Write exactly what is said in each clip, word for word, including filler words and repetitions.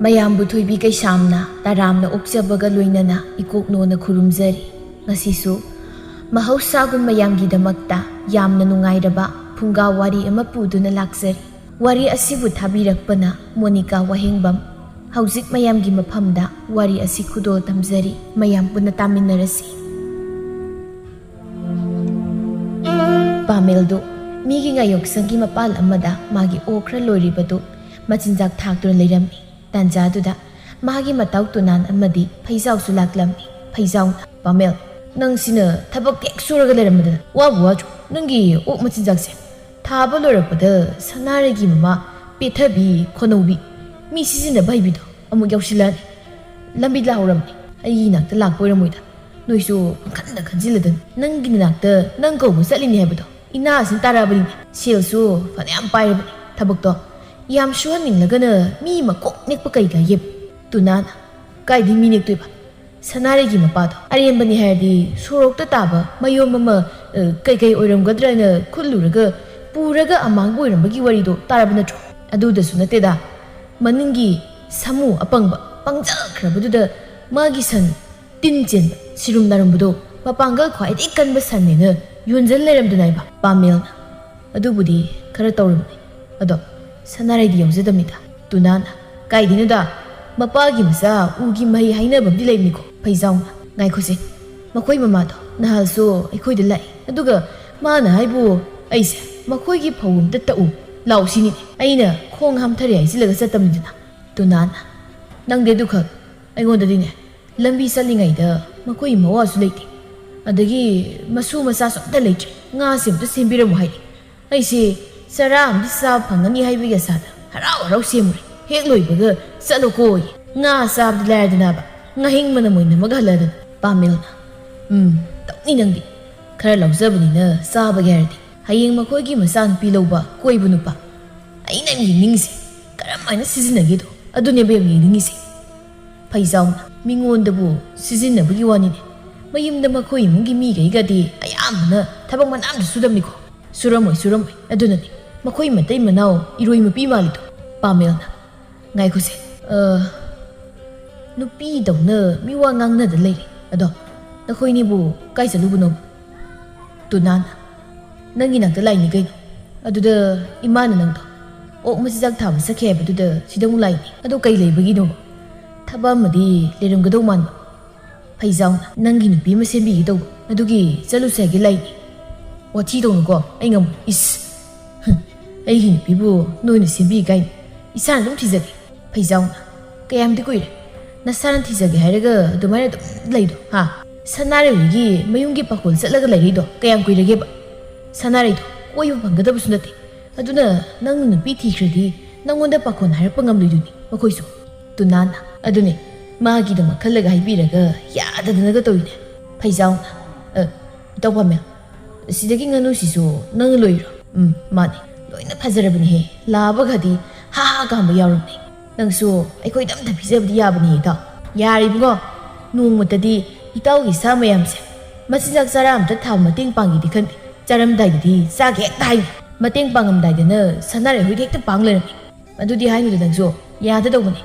ꯃꯌꯥꯝꯕꯨ ꯊꯣꯏꯕꯤ ꯀꯩꯁꯥꯝꯅ ꯇꯔꯥꯝꯅ ꯑꯣꯛꯆꯕꯒ ꯂꯣꯏꯅꯅ ꯏꯀꯣꯛꯅꯣꯅ ꯈꯨꯔꯨꯝꯖꯔꯤ꯫ ꯉꯁꯤꯁꯨ ꯃꯍꯧꯁꯥꯒꯨꯝ ꯃꯌꯥꯝꯒꯤꯗꯃꯛꯇ ꯌꯥꯝꯅ ꯅꯨꯡꯉꯥꯏꯔꯕ ꯐꯨꯡꯒꯥ ꯋꯥꯔꯤ ꯑꯃ ꯄꯨꯗꯨꯅ ꯂꯥꯛꯆꯔꯤ꯫ ꯋꯥꯔꯤ ꯑꯁꯤꯕꯨ ꯊꯥꯕꯤꯔꯛꯄꯅ ꯃꯣꯅꯤꯀꯥ ꯋꯥꯍꯦꯡꯕꯝ꯫ ꯍꯧꯖꯤꯛ ꯃꯌꯥꯝꯒꯤ ꯃꯐꯝꯗ ꯋꯥꯔꯤ ꯑꯁꯤ ꯈꯨꯗꯣꯜ ꯇꯝꯖꯔꯤ꯫ ꯃꯌꯥꯝ ꯄꯨꯟꯅ ꯇꯥꯃꯤꯟꯅꯔꯁꯤ꯫ ꯄꯥꯃꯦꯜꯗꯨ ꯃꯤꯒꯤ ꯉꯥꯌꯣꯛꯁꯪꯒꯤ ꯃꯄꯥꯜ ꯑꯃꯗ ꯃꯥꯒꯤ ꯑꯣꯛ ꯈꯔ ꯂꯣꯏꯔꯤꯕꯗꯨ ꯃꯆꯤꯟꯖꯥꯛ ꯊꯥꯛꯇꯨꯅ ꯂꯩꯔꯝꯃꯤ꯫ ꯇꯥꯟꯖꯥꯗꯨꯗ ꯃꯥꯒꯤ ꯃꯇꯥꯎ ꯇꯨꯅꯥꯟ ꯑꯃꯗꯤ ꯐꯩꯖꯥꯎꯁꯨ ꯂꯥꯛꯂꯝꯃꯤ꯫ ꯐꯩꯖꯥꯎꯅ, "ꯄꯥꯃꯦꯜ, ꯅꯪꯁꯤꯅ ꯊꯕꯛ ꯍꯦꯛ ꯁꯨꯔꯒ ꯂꯩꯔꯝꯕꯗꯅ ꯋꯥꯕꯨ ꯋꯥꯗ꯭ꯔꯣ? ꯅꯪꯒꯤ ꯑꯣꯛ ꯃꯆꯤꯟꯖꯥꯛꯁꯦ ꯊꯥꯕ ꯂꯣꯏꯔꯛꯄꯗ ꯁꯅꯥꯔꯩꯒꯤ ꯃꯃꯥ ꯄꯦꯊꯕꯤ, ꯈꯣꯟꯅꯧꯕꯤ, ꯃꯤ ꯁꯤꯖꯤꯟꯅꯕ ꯍꯩꯕꯤꯗꯣ ꯑꯃꯨꯛ ꯌꯥꯎꯁꯤꯜꯂꯛꯑꯅꯤ꯫ ꯂꯝꯕꯤ ꯂꯥꯎꯔꯝꯃꯤ꯫ ꯑꯩꯒꯤ ꯏꯅꯥꯛꯇ ꯂꯥꯛꯄ ꯑꯣꯏꯔꯝꯃꯣꯏꯗ꯫ ꯅꯣꯏꯁꯨ ꯄꯪꯈꯟꯗ ꯈꯟꯖꯤꯜꯂꯗꯅ꯫ ꯅꯪꯒꯤ ꯅꯅꯥꯛꯇ ꯅꯪ ꯀꯧꯕ ꯆꯠꯂꯤꯅꯤ ꯍꯥꯏꯕꯗꯣ ꯏꯅꯥꯁꯤꯅ ꯇꯥꯔꯛꯑꯕꯅꯤꯅꯦ꯫ ꯁꯦꯜꯁꯨ ꯐꯅꯌꯥꯝ ꯄꯥꯏꯔꯕꯅꯤ꯫ ꯊꯕꯛꯇꯣ ꯌꯥꯝ ꯁꯨꯍꯟꯅꯤꯡꯂꯒꯅ ꯃꯤ ꯃꯀꯣꯛ ꯅꯦꯛꯄ ꯀꯩ ꯀꯥꯏꯒꯦꯕ?" ꯇꯨꯅꯥꯅ, "ꯀꯥꯏꯗꯩ ꯃꯤ ꯅꯦꯛꯇꯣꯏꯕ? ꯁꯅꯥꯔꯩꯒꯤ ꯃꯄꯥꯗꯣ ꯑꯔꯦꯝꯕꯅꯤ ꯍꯥꯏꯔꯗꯤ ꯁꯣꯔꯣꯛꯇ ꯇꯥꯕ ꯃꯌꯣꯝ ꯑꯃ, ꯑ, ꯀꯩꯀꯩ ꯑꯣꯏꯔꯝꯒꯗ꯭ꯔꯥꯅ ꯈꯨꯠꯂꯨꯔꯒ ꯄꯨꯔꯒ ꯑꯃꯥꯡꯕ ꯑꯣꯏꯔꯝꯕꯒꯤ ꯋꯥꯔꯤꯗꯣ ꯇꯥꯔꯕ ꯅꯠꯇ꯭ꯔꯣ? ꯑꯗꯨꯗꯁꯨ ꯅꯠꯇꯦꯗ, ꯃꯅꯤꯡꯒꯤ ꯁꯥꯃꯨ ꯑꯄꯪꯕ ꯄꯪꯖꯈ꯭ꯔꯕꯗꯨꯗ ꯃꯥꯒꯤ ꯁꯟ ꯇꯤꯟ ꯆꯦꯟꯕ ꯁꯤꯔꯨꯝ ꯅꯥꯔꯨꯝꯕꯗꯣ ꯃꯄꯥꯡꯒꯜ ꯈ꯭ꯋꯥꯏꯗꯒꯤ ꯀꯟꯕ ꯁꯟꯅꯦꯅ ꯌꯣꯟꯖꯜ ꯂꯩꯔꯝꯗꯅ ꯍꯥꯏꯕ ꯄꯥꯃꯦꯜꯅ꯫ ꯑꯗꯨꯕꯨꯗꯤ ꯈꯔ ꯇꯧꯔꯝꯕꯅꯤ꯫ ꯑꯗꯣ ꯁꯅꯥꯔꯩꯗꯤ ꯌꯥꯎꯖꯗꯕꯅꯤꯗ꯫ ꯇꯨꯅꯥꯅ, ꯀꯥꯏꯗꯩꯅꯣꯗ? ꯃꯄꯥꯒꯤ ꯃꯆꯥ ꯎꯒꯤ ꯃꯍꯩ ꯍꯥꯏꯅꯕ ꯑꯃꯗꯤ ꯂꯩꯕꯅꯤꯀꯣ꯫ ꯐꯩꯖꯥꯎꯅ, ꯉꯥꯏꯈꯣꯁꯦ, ꯃꯈꯣꯏ ꯃꯃꯥꯗꯣ ꯅꯍꯥꯜꯁꯨ ꯑꯩꯈꯣꯏꯗ ꯂꯥꯛꯏ꯫ ꯑꯗꯨꯒ ꯃꯥꯅ ꯍꯥꯏꯕꯨ ꯑꯩꯁꯦ ꯃꯈꯣꯏꯒꯤ ꯐꯧ ꯑꯝꯇ ꯇꯛꯎ ꯂꯥꯎ ꯁꯤꯅꯤꯅꯦ꯫ ꯑꯩꯅ ꯈꯣꯡ ꯍꯥꯝꯊꯔꯦ ꯍꯥꯏꯖꯤꯜꯂꯒ ꯆꯠꯇꯕꯅꯤꯗꯅ꯫ ꯇꯨꯅꯥꯅ, ꯅꯪꯗꯤ ꯑꯗꯨꯈꯛ ꯑꯩꯉꯣꯟꯗꯗꯤꯅꯦ, ꯂꯝꯕꯤ ꯆꯠꯂꯤꯉꯩꯗ ꯃꯈꯣꯏ ꯃꯋꯥꯁꯨ ꯂꯩꯇꯦ꯫ ꯑꯗꯒꯤ ꯃꯁꯨ ꯃꯆꯥꯁꯨ ꯑꯝꯇ ꯂꯩꯇ꯭ꯔꯦ꯫ ꯉꯥꯁꯦ ꯑꯝꯇ ꯁꯦꯝꯕꯤꯔꯝꯃꯨ ꯍꯥꯏꯔꯤ꯫ ꯑꯩꯁꯦ ꯆꯔꯥ ꯑꯃꯗꯤ ꯆꯥꯕ ꯐꯪꯒꯅꯤ ꯍꯥꯏꯕꯒꯤ ꯑꯁꯥꯗ ꯍꯔꯥꯎ ꯍꯔꯥꯎ ꯁꯦꯝꯃꯨꯔꯦ꯫ ꯍꯦꯛ ꯂꯣꯏꯕꯒ ꯆꯠꯂꯣꯀꯣꯌꯦ꯫ ꯉꯥ ꯆꯥꯕꯗꯤ ꯂꯥꯏꯔꯗꯅꯕ, ꯉꯥꯍꯤꯡ ꯃꯅꯝ ꯑꯣꯏꯅ ꯅꯝꯃꯒ ꯍꯜꯂꯛꯑꯗꯅ꯫ ꯄꯥꯃꯦꯜꯅ, ꯎꯝ, ꯇꯧꯅꯤ ꯅꯪꯗꯤ꯫ ꯈꯔ ꯂꯧꯖꯕꯅꯤꯅ ꯆꯥꯕꯒꯤ ꯍꯥꯏꯔꯗꯤ ꯍꯌꯦꯡ ꯃꯈꯣꯏꯒꯤ ꯃꯆꯥꯅꯨꯄꯤ ꯂꯧꯕ ꯀꯣꯏꯕ ꯅꯨꯄꯥ꯫ ꯑꯩꯅ ꯌꯥꯝ ꯌꯦꯡꯅꯤꯡꯉꯤꯁꯦ ꯀꯔꯝꯍꯥꯏꯅ ꯁꯤꯖꯤꯟꯅꯒꯦꯗꯣ, ꯑꯗꯨꯅꯦꯕ ꯌꯥꯝ ꯌꯦꯡꯅꯤꯡꯉꯤꯁꯦ꯫ ꯐꯩꯖꯥꯎꯅ, ꯃꯤꯉꯣꯟꯗꯕꯨ ꯁꯤꯖꯤꯟꯅꯕꯒꯤ ꯋꯥꯅꯤꯅꯦ꯫ ꯃꯌꯨꯝꯗ ꯃꯈꯣꯏ ꯏꯃꯨꯡꯒꯤ ꯃꯤꯈꯩꯒꯗꯤ ꯑꯌꯥꯝꯕꯅ ꯊꯕꯛ ꯃꯅꯥ ꯑꯝꯇ ꯁꯨꯗꯕꯅꯤꯀꯣ꯫ ꯁꯨꯔꯝꯃꯣꯏ, ꯁꯨꯔꯝꯃꯣꯏ꯫ ꯑꯗꯨꯅꯅꯦ ꯃꯈꯣꯏ ꯃꯇꯩ ꯃꯅꯥꯎ ꯏꯔꯣꯏ ꯃꯄꯤ ꯃꯥꯜꯂꯤꯗꯣ꯫ ꯄꯥꯃꯦꯜꯅ, ꯉꯥꯏꯈꯣꯁꯦ, ꯑ, ꯅꯨꯄꯤꯗꯧꯅ ꯃꯤ ꯋꯥ ꯉꯥꯡꯅꯗ ꯂꯩꯔꯦ꯫ ꯑꯗꯣ ꯅꯈꯣꯏꯅꯤꯕꯨ ꯀꯥꯏ ꯆꯠꯂꯨꯕꯅꯣ? ꯇꯨꯅꯥꯅ, ꯅꯪꯒꯤ ꯅꯥꯛꯇ ꯂꯥꯛꯏꯅꯤ ꯀꯩꯅꯣ꯫ ꯑꯗꯨꯗ ꯏꯃꯥꯅ ꯅꯪꯗꯣ ꯑꯣꯛ ꯃꯆꯤꯟꯖꯥꯛ ꯊꯥꯕ ꯆꯠꯈꯤ ꯍꯥꯏꯕꯗꯨꯗ ꯁꯤꯗ ꯑꯃꯨꯛ ꯂꯥꯛꯏꯅꯤ꯫ ꯑꯗꯣ ꯀꯩ ꯂꯩꯕꯒꯤꯅꯣ? ꯊꯕꯛ ꯑꯃꯗꯤ ꯂꯩꯔꯝꯒꯗꯧ ꯃꯥꯟꯕ꯫ ꯐꯩꯖꯥꯎꯅ, ꯅꯪꯒꯤ ꯅꯨꯄꯤ ꯑꯃ ꯁꯦꯝꯕꯤꯒꯦ ꯇꯧꯕ, ꯑꯗꯨꯒꯤ ꯆꯠꯂꯨꯁꯦ ꯍꯥꯏꯒꯦ ꯂꯥꯛꯏꯅꯤ꯫ ꯋꯥꯊꯤ ꯇꯧꯅꯨꯀꯣ, ꯑꯩ ꯉꯝꯃꯣꯏ꯫ ꯏꯁ! ꯍꯨꯝ, ꯑꯩꯒꯤ ꯅꯨꯄꯤꯕꯨ ꯅꯣꯏꯅ ꯁꯦꯝꯕꯤ ꯀꯥꯏꯅ? ꯏꯁꯥꯅ ꯑꯗꯨꯝ ꯊꯤꯖꯒꯦ꯫ ꯐꯩꯖꯥꯎꯅ, ꯀꯌꯥꯝꯗꯤ ꯀꯨꯏꯔꯦ ꯅꯁꯥꯅ ꯊꯤꯖꯒꯦ ꯍꯥꯏꯔꯒ ꯑꯗꯨꯃꯥꯏꯅ ꯑꯗꯨꯝ ꯂꯩꯗꯣ, ꯍꯥ? ꯁꯅꯥꯔꯩ ꯍꯣꯏꯒꯤ ꯃꯌꯨꯝꯒꯤ ꯄꯥꯈꯣꯜ ꯆꯠꯂꯒ ꯂꯩꯔꯛꯏꯗꯣ ꯀꯌꯥꯝ ꯀꯨꯏꯔꯒꯦꯕ? ꯁꯅꯥꯔꯩꯗꯣ ꯀꯣꯏꯕ ꯐꯪꯒꯗꯕꯁꯨ ꯅꯠꯇꯦ꯫ ꯑꯗꯨꯅ ꯅꯪ ꯅꯨꯄꯤ ꯊꯤꯈ꯭ꯔꯗꯤ ꯅꯪꯉꯣꯟꯗ ꯄꯥꯈꯣꯟ ꯍꯥꯏꯔꯛꯄ ꯉꯝꯂꯣꯏꯗꯣꯏꯅꯤ ꯃꯈꯣꯏꯁꯨ꯫ ꯇꯨꯅꯥꯅ, ꯑꯗꯨꯅꯦ, ꯃꯥꯒꯤꯗꯃꯛ ꯈꯜꯂꯒ ꯍꯥꯏꯕꯤꯔꯒ ꯌꯥꯗꯗꯅꯒ ꯇꯧꯔꯤꯅꯦ꯫ ꯐꯩꯖꯥꯎꯅ, ꯑ, ꯏꯇꯥꯎ ꯄꯥꯃꯦꯜ, ꯁꯤꯗꯒꯤ ꯉꯥꯅꯨꯁꯤꯁꯨ ꯅꯪꯅ ꯂꯣꯏꯔꯣ? ꯎꯝ, ꯃꯥꯅꯦ, ꯂꯣꯏꯅ ꯐꯖꯔꯕꯅꯤꯍꯦ, ꯂꯥꯕꯒꯗꯤ ꯍꯥ ꯍꯥ ꯀꯥꯝꯕ ꯌꯥꯎꯔꯕꯅꯦ꯫ ꯅꯪꯁꯨ ꯑꯩꯈꯣꯏꯗ ꯑꯝꯇ ꯄꯤꯖꯕꯗꯤ ꯌꯥꯕꯅꯤ ꯏꯇꯥꯎ꯫ ꯌꯥꯔꯦ ꯏꯕꯨꯡꯉꯣ, ꯅꯣꯡꯃꯇꯗꯤ ꯏꯇꯥꯎꯒꯤ ꯁꯥ ꯃꯌꯥꯝꯁꯦ ꯃꯆꯤꯟꯖꯥꯛ ꯆꯥꯔꯥ ꯑꯝꯇ ꯊꯥꯕ ꯃꯇꯦꯡ ꯄꯥꯡꯒꯦꯗꯤ ꯈꯟꯗꯦ꯫ ꯆꯥꯔꯝꯗꯥꯏꯗꯗꯤ ꯆꯥꯒꯦ ꯍꯦꯛꯇ ꯍꯥꯏꯅꯤ꯫ ꯃꯇꯦꯡ ꯄꯥꯡꯉꯝꯗꯥꯏꯗꯅ ꯁꯅꯥꯔꯩ ꯍꯣꯏꯗ ꯍꯦꯛꯇ ꯄꯥꯡ ꯂꯩꯔꯝꯃꯤ꯫ ꯑꯗꯨꯗꯤ ꯍꯥꯏꯅꯨꯗ ꯅꯪꯁꯨ, ꯌꯥꯗꯗꯧꯕꯅꯤ꯫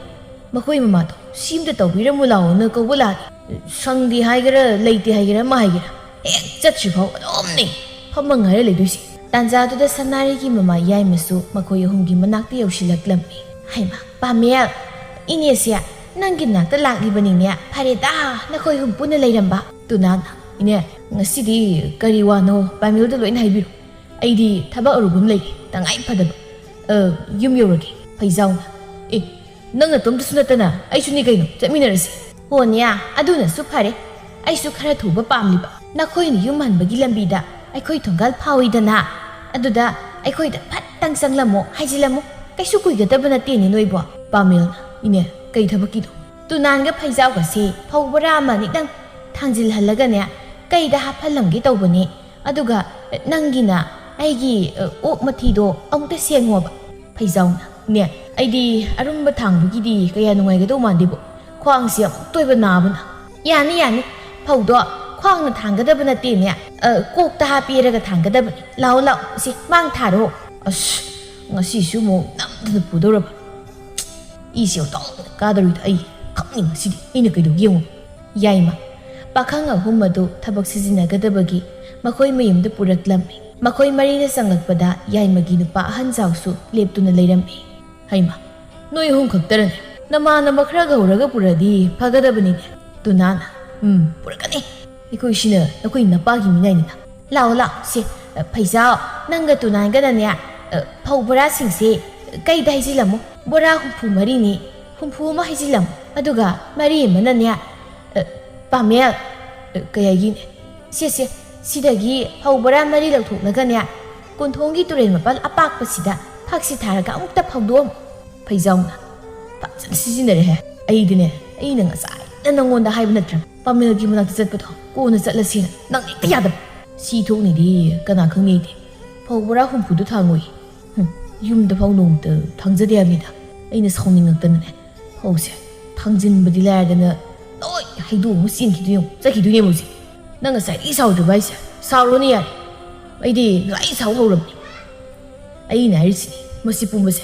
ꯃꯈꯣꯏ ꯃꯃꯥꯗꯣ ꯁꯤꯝꯇ ꯇꯧꯕꯤꯔꯝꯃꯨ ꯂꯥꯛꯑꯣꯅ ꯀꯧꯕ ꯂꯥꯛꯑꯗꯤ ꯁꯪꯗꯦ ꯍꯥꯏꯒꯦꯔꯥ ꯂꯩꯇꯦ ꯍꯥꯏꯒꯦꯔꯥ ꯑꯃ ꯍꯥꯏꯒꯦꯔꯥ ꯍꯦꯛ ꯆꯠꯇ꯭ꯔꯤꯐꯥꯎ ꯑꯗꯨꯝꯅꯦ ꯐꯝꯃ ꯉꯥꯏꯔ ꯂꯩꯗꯣꯏꯁꯦ꯫ ꯇꯥꯟꯖꯥꯗꯨꯗ ꯁꯅꯥꯔꯩꯒꯤ ꯃꯃꯥ ꯌꯥꯏꯃꯁꯨ ꯃꯈꯣꯏ ꯑꯍꯨꯝꯒꯤ ꯃꯅꯥꯛꯇ ꯌꯧꯁꯤꯜꯂꯛꯂꯝꯃꯤ꯫ ꯍꯩꯃꯥ, ꯄꯥꯃꯦꯜ, ꯏꯅꯦꯁꯦ ꯅꯪꯒꯤ ꯅꯥꯛꯇ ꯂꯥꯛꯂꯤꯕꯅꯤꯅꯦ꯫ ꯐꯔꯦꯗ, ꯅꯈꯣꯏ ꯑꯍꯨꯝ ꯄꯨꯟꯅ ꯂꯩꯔꯝꯕ꯫ ꯇꯨꯅꯥꯅ, ꯏꯅꯦ, ꯉꯁꯤꯗꯤ ꯀꯔꯤ ꯋꯥꯅꯣ ꯄꯥꯃꯦꯜꯗ ꯂꯣꯏꯅ ꯍꯥꯏꯕꯤꯔꯣ꯫ ꯑꯩꯗꯤ ꯊꯕꯛ ꯑꯔꯨꯕ ꯑꯃ ꯂꯩ, ꯇꯉꯥꯏ ꯐꯗꯕ꯫ ꯑ, ꯌꯨꯝ ꯌꯧꯔꯒꯦ꯫ ꯐꯩꯖꯥꯎꯅ, ꯑꯦ, ꯅꯪ ꯅꯇꯣꯝꯇꯁꯨ ꯅꯠꯇꯅ ꯑꯩꯁꯨꯅꯤ ꯀꯩꯅꯣ, ꯆꯠꯃꯤꯟꯅꯔꯁꯤ꯫ ꯍꯣꯅꯦ, ꯑꯗꯨꯅꯁꯨ ꯐꯔꯦ꯫ ꯑꯩꯁꯨ ꯈꯔ ꯊꯨꯕ ꯄꯥꯝꯂꯤꯕ꯫ ꯅꯈꯣꯏꯅ ꯌꯨꯝ ꯍꯟꯕꯒꯤ ꯂꯝꯕꯤꯗ ꯑꯩꯈꯣꯏ ꯊꯣꯡꯒꯥꯜ ꯐꯥꯎꯏꯗꯅ, ꯑꯗꯨꯗ ꯑꯩꯈꯣꯏꯗ ꯐꯠꯇꯪ ꯆꯪꯂꯝꯃꯣ, ꯍꯥꯏꯖꯤꯜꯂꯝꯃꯣ꯫ ꯀꯩꯁꯨ ꯀꯨꯏꯒꯗꯕ ꯅꯠꯇꯦꯅꯦ ꯅꯣꯏꯕꯣ꯫ ꯄꯥꯃꯦꯜꯅ, ꯏꯅꯦ, ꯀꯩ ꯊꯕꯛꯀꯤꯅꯣ? ꯇꯨꯅꯥꯟꯒ ꯐꯩꯖꯥꯎꯒꯁꯦ ꯐꯧ ꯕꯣꯔꯥ ꯑꯃ ꯑꯅꯤꯇꯪ ꯊꯥꯡꯖꯤꯜꯍꯜꯂꯒꯅꯦ, ꯀꯩꯗ ꯍꯥꯞꯍꯜꯂꯝꯒꯦ ꯇꯧꯕꯅꯦ꯫ ꯑꯗꯨꯒ ꯅꯪꯒꯤꯅ ꯑꯩꯒꯤ, ꯑ, ꯑꯣꯛ ꯃꯊꯤꯗꯣ ꯑꯃꯨꯛꯇ ꯁꯦꯡꯉꯣꯕ꯫ ꯐꯩꯖꯥꯎꯅ, ꯏꯅꯦ, ꯑꯩꯗꯤ ꯑꯔꯨꯝꯕ ꯊꯥꯡꯕꯒꯤꯗꯤ ꯀꯌꯥ ꯅꯨꯡꯉꯥꯏꯒꯗꯧ ꯃꯥꯟꯗꯦꯕꯣ꯫ ꯈ꯭ꯋꯥꯡꯁꯦ ꯑꯃꯨꯛꯇ ꯑꯣꯏꯕ ꯅꯥꯕꯅ꯫ ꯌꯥꯅꯤ, ꯌꯥꯅꯤ꯫ ꯐꯧꯗꯣ ꯈ꯭ꯋꯥꯡꯅ ꯊꯥꯡꯒꯗꯕ ꯅꯠꯇꯦꯅꯦ꯫ ꯑ, ꯀꯣꯛꯇ ꯍꯥꯞꯄꯦꯔꯒ ꯊꯥꯡꯒꯗꯕꯅꯤ꯫ ꯂꯥꯛꯑꯣ, ꯂꯥꯛꯑꯣ꯫ ꯁꯤ, ꯃꯥꯡ ꯊꯥꯔꯣ꯫ ꯑꯁ, ꯉꯁꯤꯁꯨ ꯑꯃꯨꯛ ꯅꯝꯗꯅ ꯄꯨꯗꯧꯔꯕ꯫ ꯏꯁꯦ ꯑꯣꯟꯊꯣꯛꯅ ꯀꯥꯗꯧꯔꯤꯗ ꯑꯩ ꯈꯪꯅꯤꯡꯕꯁꯤꯗꯤ꯫ ꯑꯩꯅ ꯀꯩꯗꯧꯒꯦ ꯌꯦꯡꯉꯨ꯫ ꯌꯥꯏꯃ, ꯄꯥꯈꯪ ꯑꯍꯨꯝ ꯑꯗꯨ ꯊꯕꯛ ꯁꯤꯖꯤꯟꯅꯒꯗꯕꯒꯤ ꯃꯈꯣꯏ ꯃꯌꯨꯝꯗ ꯄꯨꯔꯛꯂꯝꯃꯤ꯫ ꯃꯈꯣꯏ ꯃꯔꯤꯅ ꯆꯪꯂꯛꯄꯗ ꯌꯥꯏꯃꯒꯤ ꯅꯨꯄꯥ ꯑꯍꯟ ꯖꯥꯎꯁꯨ ꯂꯦꯞꯇꯨꯅ ꯂꯩꯔꯝꯃꯤ꯫ ꯍꯩꯃ, ꯅꯣꯏ ꯑꯍꯨꯝ ꯈꯛꯇꯔꯅꯦ? ꯅꯃꯥꯟꯅꯕ ꯈꯔꯒ ꯍꯧꯔꯒ ꯄꯨꯔꯛꯑꯗꯤ ꯐꯒꯗꯕꯅꯤꯅꯦ꯫ ꯇꯨꯅꯥꯅ, "ꯎꯝ, ꯄꯨꯔꯛꯀꯅꯤ꯫ ꯑꯩꯈꯣꯏꯁꯤꯅ ꯅꯈꯣꯏ ꯅꯄꯥꯒꯤ ꯃꯤꯅꯥꯏꯅꯤꯅ꯫ ꯂꯥꯛꯑꯣ, ꯂꯥꯛꯑꯣ, ꯁꯦ, ꯑ, ꯐꯩꯖꯥꯎ, ꯅꯪꯒ ꯇꯨꯅꯥꯟꯒꯅꯅꯦ, ꯑ, ꯐꯧ ꯕꯣꯔꯥꯁꯤꯡꯁꯦ ꯀꯩꯗ ꯍꯩꯖꯤꯜꯂꯝꯃꯣ꯫ ꯕꯣꯔꯥ ꯍꯨꯝꯐꯨ ꯃꯔꯤꯅꯤ, ꯍꯨꯝꯐꯨ ꯑꯃ ꯍꯩꯖꯤꯜꯂꯝꯃꯣ꯫ ꯑꯗꯨꯒ ꯃꯔꯤ ꯑꯃꯅꯅꯦ, ꯑ, ꯄꯥꯃꯦꯜ, ꯑ, ꯀꯩ ꯍꯥꯏꯒꯤꯅꯦ? ꯁꯦ, ꯁꯦ, ꯁꯤꯗꯒꯤ ꯐꯧ ꯕꯣꯔꯥ ꯃꯔꯤ ꯂꯧꯊꯣꯛꯂꯒꯅꯦ, ꯀꯣꯟꯊꯣꯡꯒꯤ ꯇꯨꯔꯦꯜ ꯃꯄꯥꯜ ꯑꯄꯥꯛꯄꯁꯤꯗ ꯐꯛꯁꯤ ꯊꯥꯔꯒ ꯑꯃꯨꯛꯇ ꯐꯧꯗꯣꯛꯑꯝꯃꯣ꯫" ꯐꯩꯖꯥꯎꯅ, "ꯐꯖꯅ ꯁꯤꯖꯤꯟꯅꯔꯦꯍꯦ꯫ ꯑꯩꯗꯤꯅꯦ, ꯑꯩꯅ ꯉꯁꯥꯏꯅ ꯅꯉꯣꯟꯗ ꯍꯥꯏꯕ ꯅꯠꯇ꯭ꯔꯥ, ꯄꯥꯃꯦꯜꯒꯤ ꯃꯅꯥꯛꯇ ꯆꯠꯄꯗꯣ ꯀꯣꯟꯅ ꯆꯠꯂꯁꯦꯅ꯫ ꯅꯪꯅ ꯍꯦꯛꯇ ꯌꯥꯗꯕ꯫ ꯁꯤ ꯊꯣꯛꯅꯤꯗꯤ ꯀꯅꯥ ꯈꯪꯅꯤꯗꯤ꯫ ꯐꯧ ꯕꯣꯔꯥ ꯍꯨꯝꯐꯨꯗꯨ ꯊꯥꯡꯉꯨꯏ꯫ ꯍꯨꯝ, ꯌꯨꯝꯗ ꯐꯥꯎ ꯅꯣꯡꯃꯇ ꯊꯥꯡꯖꯗꯦ ꯍꯥꯏꯕꯅꯤꯗ꯫ ꯑꯩꯅ ꯁꯥꯎꯅꯤꯡꯉꯛꯇꯅꯅꯦ, ꯐꯧꯁꯦ ꯊꯥꯡꯖꯤꯟꯕꯗꯤ ꯂꯥꯏꯔꯗꯅ ꯂꯣꯏ ꯍꯩꯗꯣꯛꯑꯒ ꯆꯦꯟꯈꯤꯗꯣꯏ ꯌꯦꯡꯉꯨ, ꯆꯠꯈꯤꯗꯣꯏꯅꯦꯕ ꯍꯧꯖꯤꯛ꯫ ꯅꯪ ꯉꯁꯥꯏꯗꯒꯤ ꯁꯥꯎꯗ꯭ꯔꯤꯕ ꯍꯥꯏꯁꯦ? ꯁꯥꯎꯔꯣꯅꯦ ꯌꯥꯔꯦ꯫ ꯑꯩꯗꯤ ꯉꯁꯥꯏ ꯁꯥꯎ ꯍꯧꯔꯕꯅꯤ꯫ ꯑꯩꯅ ꯍꯥꯏꯔꯤꯁꯤꯅꯤ, ꯃꯁꯤ ꯄꯨꯝꯕꯁꯦ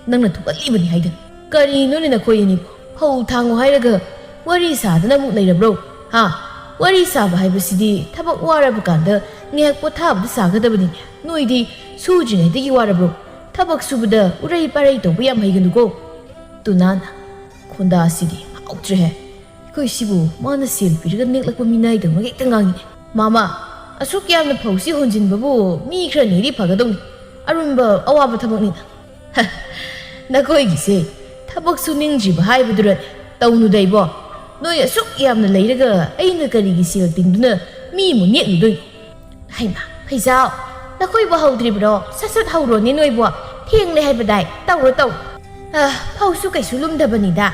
ꯅꯪꯅ ꯊꯣꯛꯍꯜꯂꯤꯕꯅꯤ ꯍꯥꯏꯗꯅ꯫ ꯀꯔꯤꯅꯣꯅꯦ ꯅꯈꯣꯏ ꯑꯅꯤꯕꯣ? ꯐꯧ ꯊꯥꯡꯉꯨ ꯍꯥꯏꯔꯒ ꯋꯥꯔꯤ ꯁꯥꯗꯅ ꯑꯃꯨꯛ ꯂꯩꯔꯕ꯭ꯔꯣ? ꯍꯥ? ꯋꯥꯔꯤ ꯁꯥꯕ ꯍꯥꯏꯕꯁꯤꯗꯤ ꯊꯕꯛ ꯋꯥꯔꯕ ꯀꯥꯟꯗ ꯉꯥꯏꯍꯥꯛ ꯄꯣꯊꯥꯕꯗ ꯁꯥꯒꯗꯕꯅꯤꯅꯦ꯫ ꯅꯣꯏꯗꯤ ꯁꯨꯗ꯭ꯔꯤꯉꯩꯗꯒꯤ ꯋꯥꯔꯕ꯭ꯔꯣ? ꯊꯕꯛ ꯁꯨꯕꯗ ꯎꯔꯩ ꯄꯥꯔꯩ ꯇꯧꯕ ꯌꯥꯝ ꯍꯩꯒꯅꯨꯀꯣ꯫ ꯇꯨꯅꯥꯅ, "ꯈꯣꯟꯗꯥꯁꯤꯗꯤ ꯍꯥꯎꯇ꯭ꯔꯦꯍꯦ꯫ ꯑꯩꯈꯣꯏ ꯁꯤꯕꯨ ꯃꯥꯅ ꯁꯦꯜ ꯄꯤꯔꯒ ꯅꯦꯛꯂꯛꯄ ꯃꯤꯅꯥꯏꯗꯧꯅ ꯍꯦꯛꯇ ꯉꯥꯡꯉꯤꯅꯦ꯫ ꯃꯥꯃ, ꯑꯁꯨꯛ ꯌꯥꯝꯅ ꯐꯧꯁꯤ ꯍꯣꯟꯖꯤꯟꯕꯕꯨ ꯃꯤ ꯈꯔꯅꯤꯗꯤ ꯐꯒꯗꯧꯅꯤ꯫ ꯑꯔꯨꯝꯕ ꯑꯋꯥꯕ ꯊꯕꯛꯅꯤꯅ꯫" "ꯍ, ꯅꯈꯣꯏꯒꯤꯁꯦ ꯊꯕꯛ ꯁꯨꯅꯤꯡꯗ꯭ꯔꯤꯕ ꯍꯥꯏꯕꯗꯨꯔꯅꯦ? ꯇꯧꯅꯨꯗ ꯏꯕꯣ꯫ ꯅꯣꯏ ꯑꯁꯨꯛ ꯌꯥꯝꯅ ꯂꯩꯔꯒ ꯑꯩꯅ ꯀꯔꯤꯒꯤ ꯁꯦꯜ ꯇꯤꯡꯗꯨꯅ ꯃꯤ ꯑꯃꯨꯛ ꯅꯦꯛꯂꯨꯗꯣꯏꯅꯣ?" "ꯍꯩꯃꯥ, ꯐꯩꯖꯥꯎ, ꯅꯈꯣꯏꯕꯨ ꯍꯧꯗ꯭ꯔꯤꯕ꯭ꯔꯣ? ꯁꯠ ꯁꯠ ꯍꯧꯔꯣꯅꯦ ꯅꯣꯏꯕꯨ꯫ ꯊꯦꯡꯂꯦ ꯍꯥꯏꯕꯗꯥꯏ? ꯇꯧꯔꯣ, ꯇꯧꯔꯣ꯫ ꯑ, ꯐꯧꯁꯨ ꯀꯩꯁꯨ ꯂꯨꯝꯗꯕꯅꯤꯗ꯫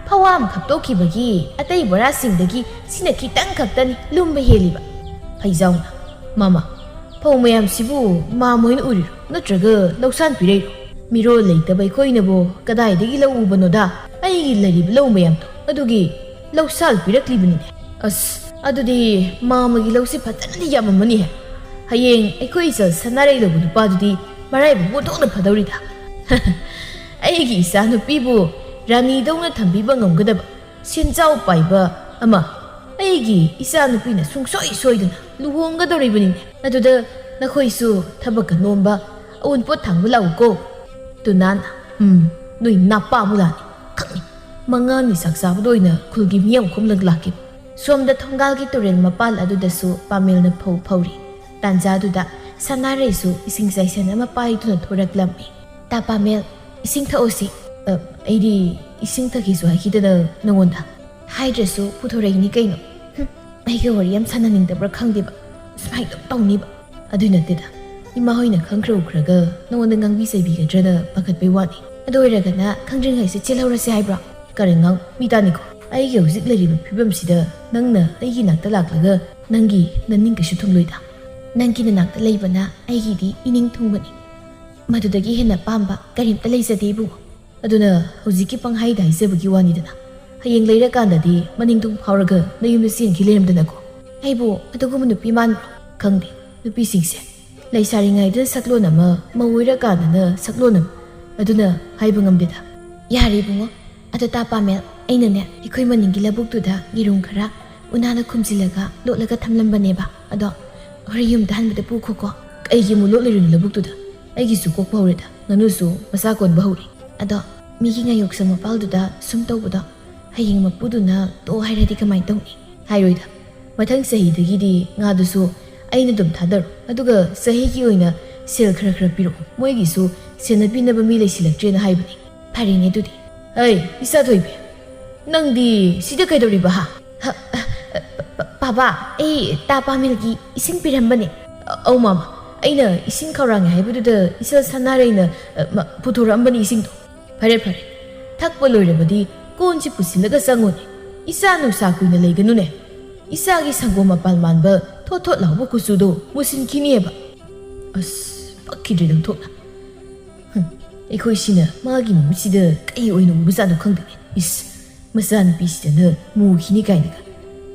ꯐꯧ ꯑꯃ ꯈꯞꯇꯣꯛꯈꯤꯕꯒꯤ ꯑꯇꯩ ꯕꯣꯔꯥꯁꯤꯡꯗꯒꯤ ꯁꯤꯅ ꯈꯤꯇꯪ ꯈꯛꯇꯅꯤ ꯂꯨꯝꯕ ꯍꯦꯜꯂꯤꯕ꯫" ꯐꯩꯖꯥꯎꯅ, "ꯃꯃꯥ, ꯐꯧ ꯃꯌꯥꯝꯁꯤꯕꯨ ꯃꯥꯝ ꯍꯣꯏꯅ ꯎꯔꯤꯔꯣ? ꯅꯠꯇ꯭ꯔꯒ ꯂꯧꯁꯥꯟ ꯄꯤꯔꯛꯏꯔꯣ? ꯃꯤꯔꯣꯜ ꯂꯩꯇꯕ ꯑꯩꯈꯣꯏꯅꯕꯨ ꯀꯗꯥꯏꯗꯒꯤ ꯂꯧ ꯎꯕꯅꯣꯗ? ꯑꯩꯒꯤ ꯂꯩꯔꯤꯕ ꯂꯧ ꯃꯌꯥꯝꯗꯣ ꯑꯗꯨꯒꯤ ꯂꯧꯁꯥꯜ ꯄꯤꯔꯛꯂꯤꯕꯅꯤꯅꯦ꯫" "ꯑꯁ, ꯑꯗꯨꯗꯤ ꯃꯥꯝꯃꯒꯤ ꯂꯧꯁꯤ ꯐꯖꯅꯗꯤ ꯌꯥꯝꯃꯝꯃꯅꯤꯍꯦ꯫ ꯍꯌꯦꯡ ꯑꯩꯈꯣꯏ ꯏꯆꯜ ꯁꯅꯥꯔꯩ ꯂꯧꯕ ꯅꯨꯄꯥꯗꯨꯗꯤ ꯃꯔꯥꯏꯕꯛ ꯑꯣꯟꯊꯣꯛꯅ ꯐꯗꯧꯔꯤꯗ꯫" "ꯑꯩꯒꯤ ꯏꯆꯥꯅꯨꯄꯤꯕꯨ ꯔꯥꯅꯤꯗꯧꯅ ꯊꯝꯕꯤꯕ ꯉꯝꯒꯗꯕ ꯁꯦꯟꯖꯥꯎ ꯄꯥꯏꯕ ꯑꯃ ꯑꯩꯒꯤ ꯏꯆꯥꯅꯨꯄꯤꯅ ꯁꯨꯡꯁꯣꯏ ꯁꯣꯏꯗꯅ ꯂꯨꯍꯣꯡꯒꯗꯧꯔꯤꯕꯅꯤꯅꯦ꯫ ꯑꯗꯨꯗ ꯅꯈꯣꯏꯁꯨ ꯊꯕꯛꯀ ꯅꯣꯝꯕ ꯑꯎꯟꯄꯣꯠ ꯊꯥꯡꯕ ꯂꯥꯛꯎꯀꯣ꯫ ꯇꯨꯅꯥꯅ, "ꯎꯝ, ꯅꯣꯏ ꯅꯄꯥ ꯃꯨꯂꯥꯅꯤ, ꯈꯪꯉꯤ꯫ ꯃꯉꯥꯅꯤ ꯆꯥꯛ ꯆꯥꯕꯗ ꯑꯣꯏꯅ ꯈꯨꯜꯒꯤ ꯃꯤꯌꯥꯝ ꯈꯣꯝꯂꯒ ꯂꯥꯛꯀꯦ꯫" ꯁꯣꯝꯗ ꯊꯣꯡꯒꯥꯜꯒꯤ ꯇꯨꯔꯦꯜ ꯃꯄꯥꯜ ꯑꯗꯨꯗꯁꯨ ꯄꯥꯃꯦꯜꯅ ꯐꯧ ꯐꯧꯔꯤ꯫ ꯇꯥꯟꯖꯥꯗꯨꯗ ꯁꯅꯥꯔꯩꯁꯨ ꯏꯁꯤꯡ ꯆꯥꯏꯁꯟ ꯑꯃ ꯄꯥꯏꯗꯨꯅ ꯊꯣꯔꯛꯂꯝꯃꯤ꯫ "ꯇꯥ ꯄꯥꯃꯦꯜ, ꯏꯁꯤꯡ ꯊꯛꯑꯣꯁꯤ꯫" "ꯑ, ꯑꯩꯗꯤ ꯏꯁꯤꯡ ꯊꯛꯈꯤꯁꯨ ꯍꯥꯏꯈꯤꯗꯅ ꯅꯉꯣꯟꯗ꯫" "ꯍꯥꯏꯗ꯭ꯔꯁꯨ ꯄꯨꯊꯣꯔꯛꯏꯅꯤ ꯀꯩꯅꯣ꯫ ꯍꯨꯝ, ꯑꯩꯒ ꯋꯥꯔꯤ ꯌꯥꯝ ꯁꯥꯟꯅꯅꯤꯡꯗꯕ꯭ꯔꯥ ꯈꯪꯗꯦꯕ꯫ ꯁꯨꯃꯥꯏꯅ ꯑꯗꯨꯝ ꯇꯧꯅꯤꯕ꯫" "ꯑꯗꯨꯏ ꯅꯠꯇꯦꯗ, ꯏꯃꯥ ꯍꯣꯏꯅ ꯈꯪꯈ꯭ꯔ ꯎꯈ꯭ꯔꯒ ꯅꯉꯣꯟꯗ ꯉꯥꯡꯕꯤ ꯆꯩꯕꯤꯒꯗ꯭ꯔꯅ ꯄꯥꯈꯠꯄꯩ ꯋꯥꯅꯤ꯫ ꯑꯗꯨ ꯑꯣꯏꯔꯒꯅ ꯈꯪꯗ꯭ꯔꯤꯉꯩꯁꯦ ꯆꯦꯜꯍꯧꯔꯁꯦ ꯍꯥꯏꯕ꯭ꯔꯣ?" "ꯀꯔꯦ ꯉꯥꯡ, ꯃꯤ ꯇꯥꯅꯤꯀꯣ꯫ ꯑꯩꯒꯤ ꯍꯧꯖꯤꯛ ꯂꯩꯔꯤꯕ ꯐꯤꯕꯝꯁꯤꯗ ꯅꯪꯅ ꯑꯩꯒꯤ ꯅꯥꯛꯇ ꯂꯥꯛꯂꯒ ꯅꯪꯒꯤ ꯅꯅꯤꯡ ꯀꯩꯁꯨ ꯊꯨꯡꯂꯣꯏꯗ꯫ ꯅꯪꯒꯤ ꯅꯅꯥꯛꯇ ꯂꯩꯕꯅ ꯑꯩꯒꯤꯗꯤ ꯏꯅꯤꯡ ꯊꯨꯡꯕꯅꯤ꯫ ꯃꯗꯨꯗꯒꯤ ꯍꯦꯟꯅ ꯄꯥꯝꯕ ꯀꯔꯤꯝꯇ ꯂꯩꯖꯗꯦ ꯏꯕꯨꯡꯉꯣ꯫ ꯑꯗꯨꯅ ꯍꯧꯖꯤꯛꯀꯤ ꯄꯪꯍꯥꯏꯗ ꯍꯥꯏꯖꯕꯒꯤ ꯋꯥꯅꯤꯗꯅ꯫ ꯍꯌꯦꯡ ꯂꯩꯔꯀꯥꯟꯗꯗꯤ ꯃꯅꯤꯡ ꯊꯨꯡ ꯐꯥꯎꯔꯒ ꯅꯌꯨꯝꯗ ꯆꯦꯟꯈꯤ ꯂꯩꯔꯝꯗꯅꯀꯣ꯫" "ꯑꯩꯕꯨ ꯑꯗꯨꯒꯨꯝꯕ ꯅꯨꯄꯤ ꯃꯥꯟꯕ꯭ꯔꯣ?" "ꯈꯪꯗꯦ, ꯅꯨꯄꯤꯁꯤꯡꯁꯦ ꯂꯩꯁꯥꯔꯤꯉꯩꯗ ꯁꯛꯂꯣꯟ ꯑꯃ, ꯃꯧ ꯑꯣꯏꯔꯀꯥꯟꯗꯅ ꯁꯛꯂꯣꯟ ꯑꯃ꯫ ꯑꯗꯨꯅ ꯍꯥꯏꯕ ꯉꯝꯗꯦꯗ꯫" "ꯌꯥꯔꯦ ꯏꯕꯨꯡꯉꯣ, ꯑꯗꯣ ꯇꯥ ꯄꯥꯃꯦꯜ, ꯑꯩꯅꯅꯦ ꯑꯩꯈꯣꯏ ꯃꯅꯤꯡꯒꯤ ꯂꯧꯕꯨꯛꯇꯨꯗ ꯌꯦꯔꯨꯝ ꯈꯔ ꯎꯅꯥꯅ ꯈꯨꯝꯖꯤꯜꯂꯒ ꯂꯣꯠꯂꯒ ꯊꯝꯂꯝꯕꯅꯦꯕ꯫ ꯑꯗꯣ ꯍꯣꯔꯦꯟ ꯌꯨꯝꯗ ꯍꯟꯕꯗ ꯄꯨꯈꯣꯀꯣ꯫" "ꯑꯩꯒꯤ ꯑꯃꯨꯛ ꯂꯣꯠꯂꯤꯔꯨꯅꯨ ꯂꯧꯕꯨꯛꯇꯨꯗ꯫ ꯑꯩꯒꯤꯁꯨ ꯀꯣꯛꯄ ꯍꯧꯔꯦꯗ, ꯉꯥꯅꯨꯁꯨ ꯃꯆꯥ ꯀꯣꯟꯕ ꯍꯧꯔꯦ꯫" "ꯑꯗꯣ ꯃꯤꯒꯤ ꯉꯥꯌꯣꯛꯁꯪ ꯃꯄꯥꯜꯗꯨꯗ ꯁꯨꯝ ꯇꯧꯕꯗꯣ ꯍꯌꯦꯡ ꯃꯄꯨꯗꯨꯅ ꯇꯣꯛꯑꯣ ꯍꯥꯏꯔꯗꯤ ꯀꯃꯥꯏꯅ ꯇꯧꯅꯤ?" "ꯍꯥꯏꯔꯣꯏꯗ꯫ ꯃꯊꯪ ꯆꯍꯤꯗꯒꯤꯗꯤ ꯉꯥꯗꯨꯁꯨ ꯑꯩꯅ ꯑꯗꯨꯝ ꯊꯥꯗꯔꯣ꯫ ꯑꯗꯨꯒ ꯆꯍꯤꯒꯤ ꯑꯣꯏꯅ ꯁꯦꯜ ꯈꯔ ꯈꯔ ꯄꯤꯔꯛꯑꯣ꯫ ꯃꯣꯏꯒꯤꯁꯨ ꯁꯦꯟꯅꯕꯤꯅꯕ ꯃꯤ ꯂꯩꯁꯤꯜꯂꯛꯇ꯭ꯔꯦꯅ ꯍꯥꯏꯕꯅꯤ꯫" "ꯐꯔꯦꯅꯦ ꯑꯗꯨꯗꯤ꯫" "ꯑꯩ, ꯏꯆꯥ ꯊꯣꯏꯕꯤ, ꯅꯪꯗꯤ ꯁꯤꯗ ꯀꯩꯗꯧꯔꯤꯕ, ꯍꯥ?" "ꯍ, ꯑ, ꯄ-, ꯄꯥꯕꯥ, ꯑꯩ ꯇꯥ ꯄꯥꯃꯦꯜꯒꯤ ꯏꯁꯤꯡ ꯄꯤꯔꯝꯕꯅꯦ꯫" "ꯑꯧ ꯃꯥꯃ, ꯑꯩꯅ ꯏꯁꯤꯡ ꯈꯧꯔꯥꯡꯉꯦ ꯍꯥꯏꯕꯗꯨꯗ ꯏꯆꯜ ꯁꯅꯥꯔꯩꯅ, ꯑ, ꯃ-, ꯄꯨꯊꯣꯔꯛꯑꯝꯕꯅꯤ ꯏꯁꯤꯡꯗꯣ꯫" "ꯐꯔꯦ ꯐꯔꯦ, ꯊꯛꯄ ꯂꯣꯏꯔꯕꯗꯤ ꯀꯣꯟꯁꯤ ꯄꯨꯁꯤꯜꯂꯒ ꯆꯪꯉꯨꯅꯦ꯫ ꯏꯆꯥ ꯅꯨꯡꯁꯥ ꯀꯨꯏꯅ ꯂꯩꯒꯅꯨꯅꯦ꯫ ꯏꯆꯥꯒꯤ ꯁꯪꯒꯣꯝ ꯃꯄꯥꯜ ꯃꯥꯟꯕ ꯊꯣꯠ ꯊꯣꯠ ꯂꯥꯎꯕ ꯀꯨꯆꯨꯗꯣ ꯃꯨꯁꯤꯟꯈꯤꯅꯦꯕ꯫" ꯑꯁ, ꯄꯛꯈꯤꯗ꯭ꯔꯦꯗ ꯑꯣꯟꯊꯣꯛꯅ꯫ ꯍꯨꯝ, ꯑꯩꯈꯣꯏꯁꯤꯅ ꯃꯥꯒꯤ ꯃꯃꯤꯠꯁꯤꯗ ꯀꯩ ꯑꯣꯏꯅ ꯎꯕꯖꯥꯠꯅꯣ ꯈꯪꯗꯦꯅꯦ꯫ ꯏꯁ, ꯃꯆꯥꯅꯨꯄꯤꯁꯤꯗꯅ ꯃꯨꯈꯤꯅꯤ ꯀꯥꯏꯅꯒ꯫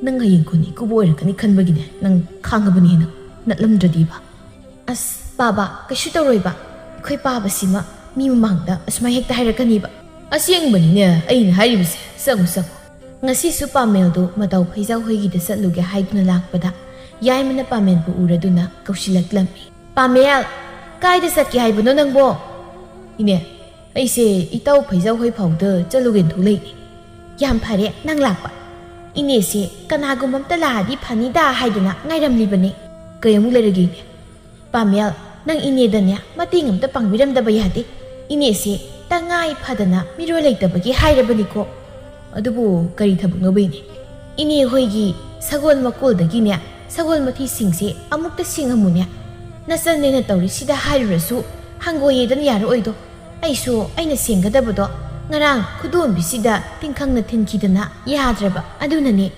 ꯅꯪ ꯍꯌꯦꯡ ꯀꯣꯟꯅ ꯏꯀꯨꯕꯣꯛ ꯑꯣꯏꯔꯛꯀꯅꯤ ꯈꯟꯕꯒꯤꯅꯦ ꯅꯪ ꯈꯥꯡꯉꯕꯅꯤ ꯍꯦꯟꯅ ꯅꯠꯂꯝꯗ꯭ꯔꯗꯤꯕ꯫ ꯑꯁ, ꯄꯥꯕ, ꯀꯩꯁꯨ ꯇꯧꯔꯣꯏꯕ꯫ ꯑꯩꯈꯣꯏ ꯄꯥꯕꯁꯤꯃ ꯃꯤ ꯃꯃꯥꯡꯗ ꯑꯁꯨꯃꯥꯏ ꯍꯦꯛꯇ ꯍꯥꯏꯔꯛꯀꯅꯤꯕ꯫ "ꯑꯁꯦꯡꯕꯅꯤꯅꯦ ꯑꯩꯅ ꯍꯥꯏꯔꯤꯕꯁꯦ, ꯆꯪꯉꯨ ꯆꯪꯉꯨ"꯫ ꯉꯁꯤꯁꯨ ꯄꯥꯃꯦꯜꯗꯨ ꯃꯇꯧ ꯐꯩꯖꯥꯎ ꯍꯣꯏꯒꯤꯗ ꯆꯠꯂꯨꯒꯦ ꯍꯥꯏꯗꯨꯅ ꯂꯥꯛꯄꯗ, ꯌꯥꯏꯃꯅ ꯄꯥꯃꯦꯜꯕꯨ ꯎꯔꯗꯨꯅ ꯀꯧꯁꯤꯜꯂꯛꯂꯝꯃꯤ꯫ "ꯄꯥꯃꯦꯜ, ꯀꯥꯏꯗ ꯆꯠꯀꯦ ꯍꯥꯏꯕꯅꯣ ꯅꯪꯕꯣ?" "ꯏꯅꯦ, ꯑꯩꯁꯦ ꯏꯇꯥꯎ ꯐꯩꯖꯥꯎ ꯍꯣꯏ ꯐꯥꯎꯗ ꯆꯠꯂꯨꯒꯦꯅ ꯊꯣꯛꯂꯛꯏꯅꯦ"꯫ "ꯌꯥꯝ ꯐꯔꯦ ꯅꯪ ꯂꯥꯛꯄ꯫ ꯏꯅꯦꯁꯦ ꯀꯅꯥꯒꯨꯝꯕ ꯑꯝꯇ ꯂꯥꯛꯑꯗꯤ ꯐꯅꯤꯗ ꯍꯥꯏꯗꯨꯅ ꯉꯥꯏꯔꯝꯂꯤꯕꯅꯤ"꯫ "ꯀꯩ ꯑꯃꯨꯛ ꯂꯩꯔꯒꯦ ꯏꯅꯦ?" "ꯄꯥꯃꯦꯜ, ꯅꯪ ꯏꯅꯦꯗꯅꯦ ꯃꯇꯦꯡ ꯑꯝꯇ ꯄꯥꯡꯕꯤꯔꯝꯗꯕ ꯌꯥꯗꯦ꯫ ꯏꯅꯦꯁꯦ ꯇꯉꯥꯏ ꯐꯗꯅ ꯃꯤꯔꯣꯜ ꯂꯩꯇꯕꯒꯤ ꯍꯥꯏꯔꯕꯅꯤꯀꯣ"꯫ "ꯑꯗꯨꯕꯨ ꯀꯔꯤ ꯊꯕꯛꯅꯣꯕ ꯏꯅꯦ?" "ꯏꯅꯦ ꯍꯣꯏꯒꯤ ꯁꯒꯣꯜ ꯃꯀꯣꯜꯗꯒꯤꯅꯦ ꯁꯒꯣꯜ ꯃꯊꯤꯁꯤꯡꯁꯦ ꯑꯃꯨꯛꯇ ꯁꯦꯡꯉꯝꯃꯨꯅꯦ꯫ ꯅꯆꯟꯅꯦꯅ ꯇꯧꯔꯤꯁꯤꯗ ꯍꯥꯏꯔꯨꯔꯁꯨ ꯍꯪꯒꯣꯏꯌꯦꯗꯅ ꯌꯥꯔꯛꯑꯣꯏꯗꯣ꯫ ꯑꯩꯁꯨ ꯑꯩꯅ ꯁꯦꯡꯒꯗꯕꯗꯣ ꯉꯔꯥꯡ ꯈꯨꯗꯣꯝꯕꯤꯁꯤꯗ ꯇꯤꯡꯈꯪꯅ ꯊꯤꯟꯈꯤꯗꯅ ꯌꯥꯗ꯭ꯔꯕ꯫ ꯑꯗꯨꯅꯅꯦ"꯫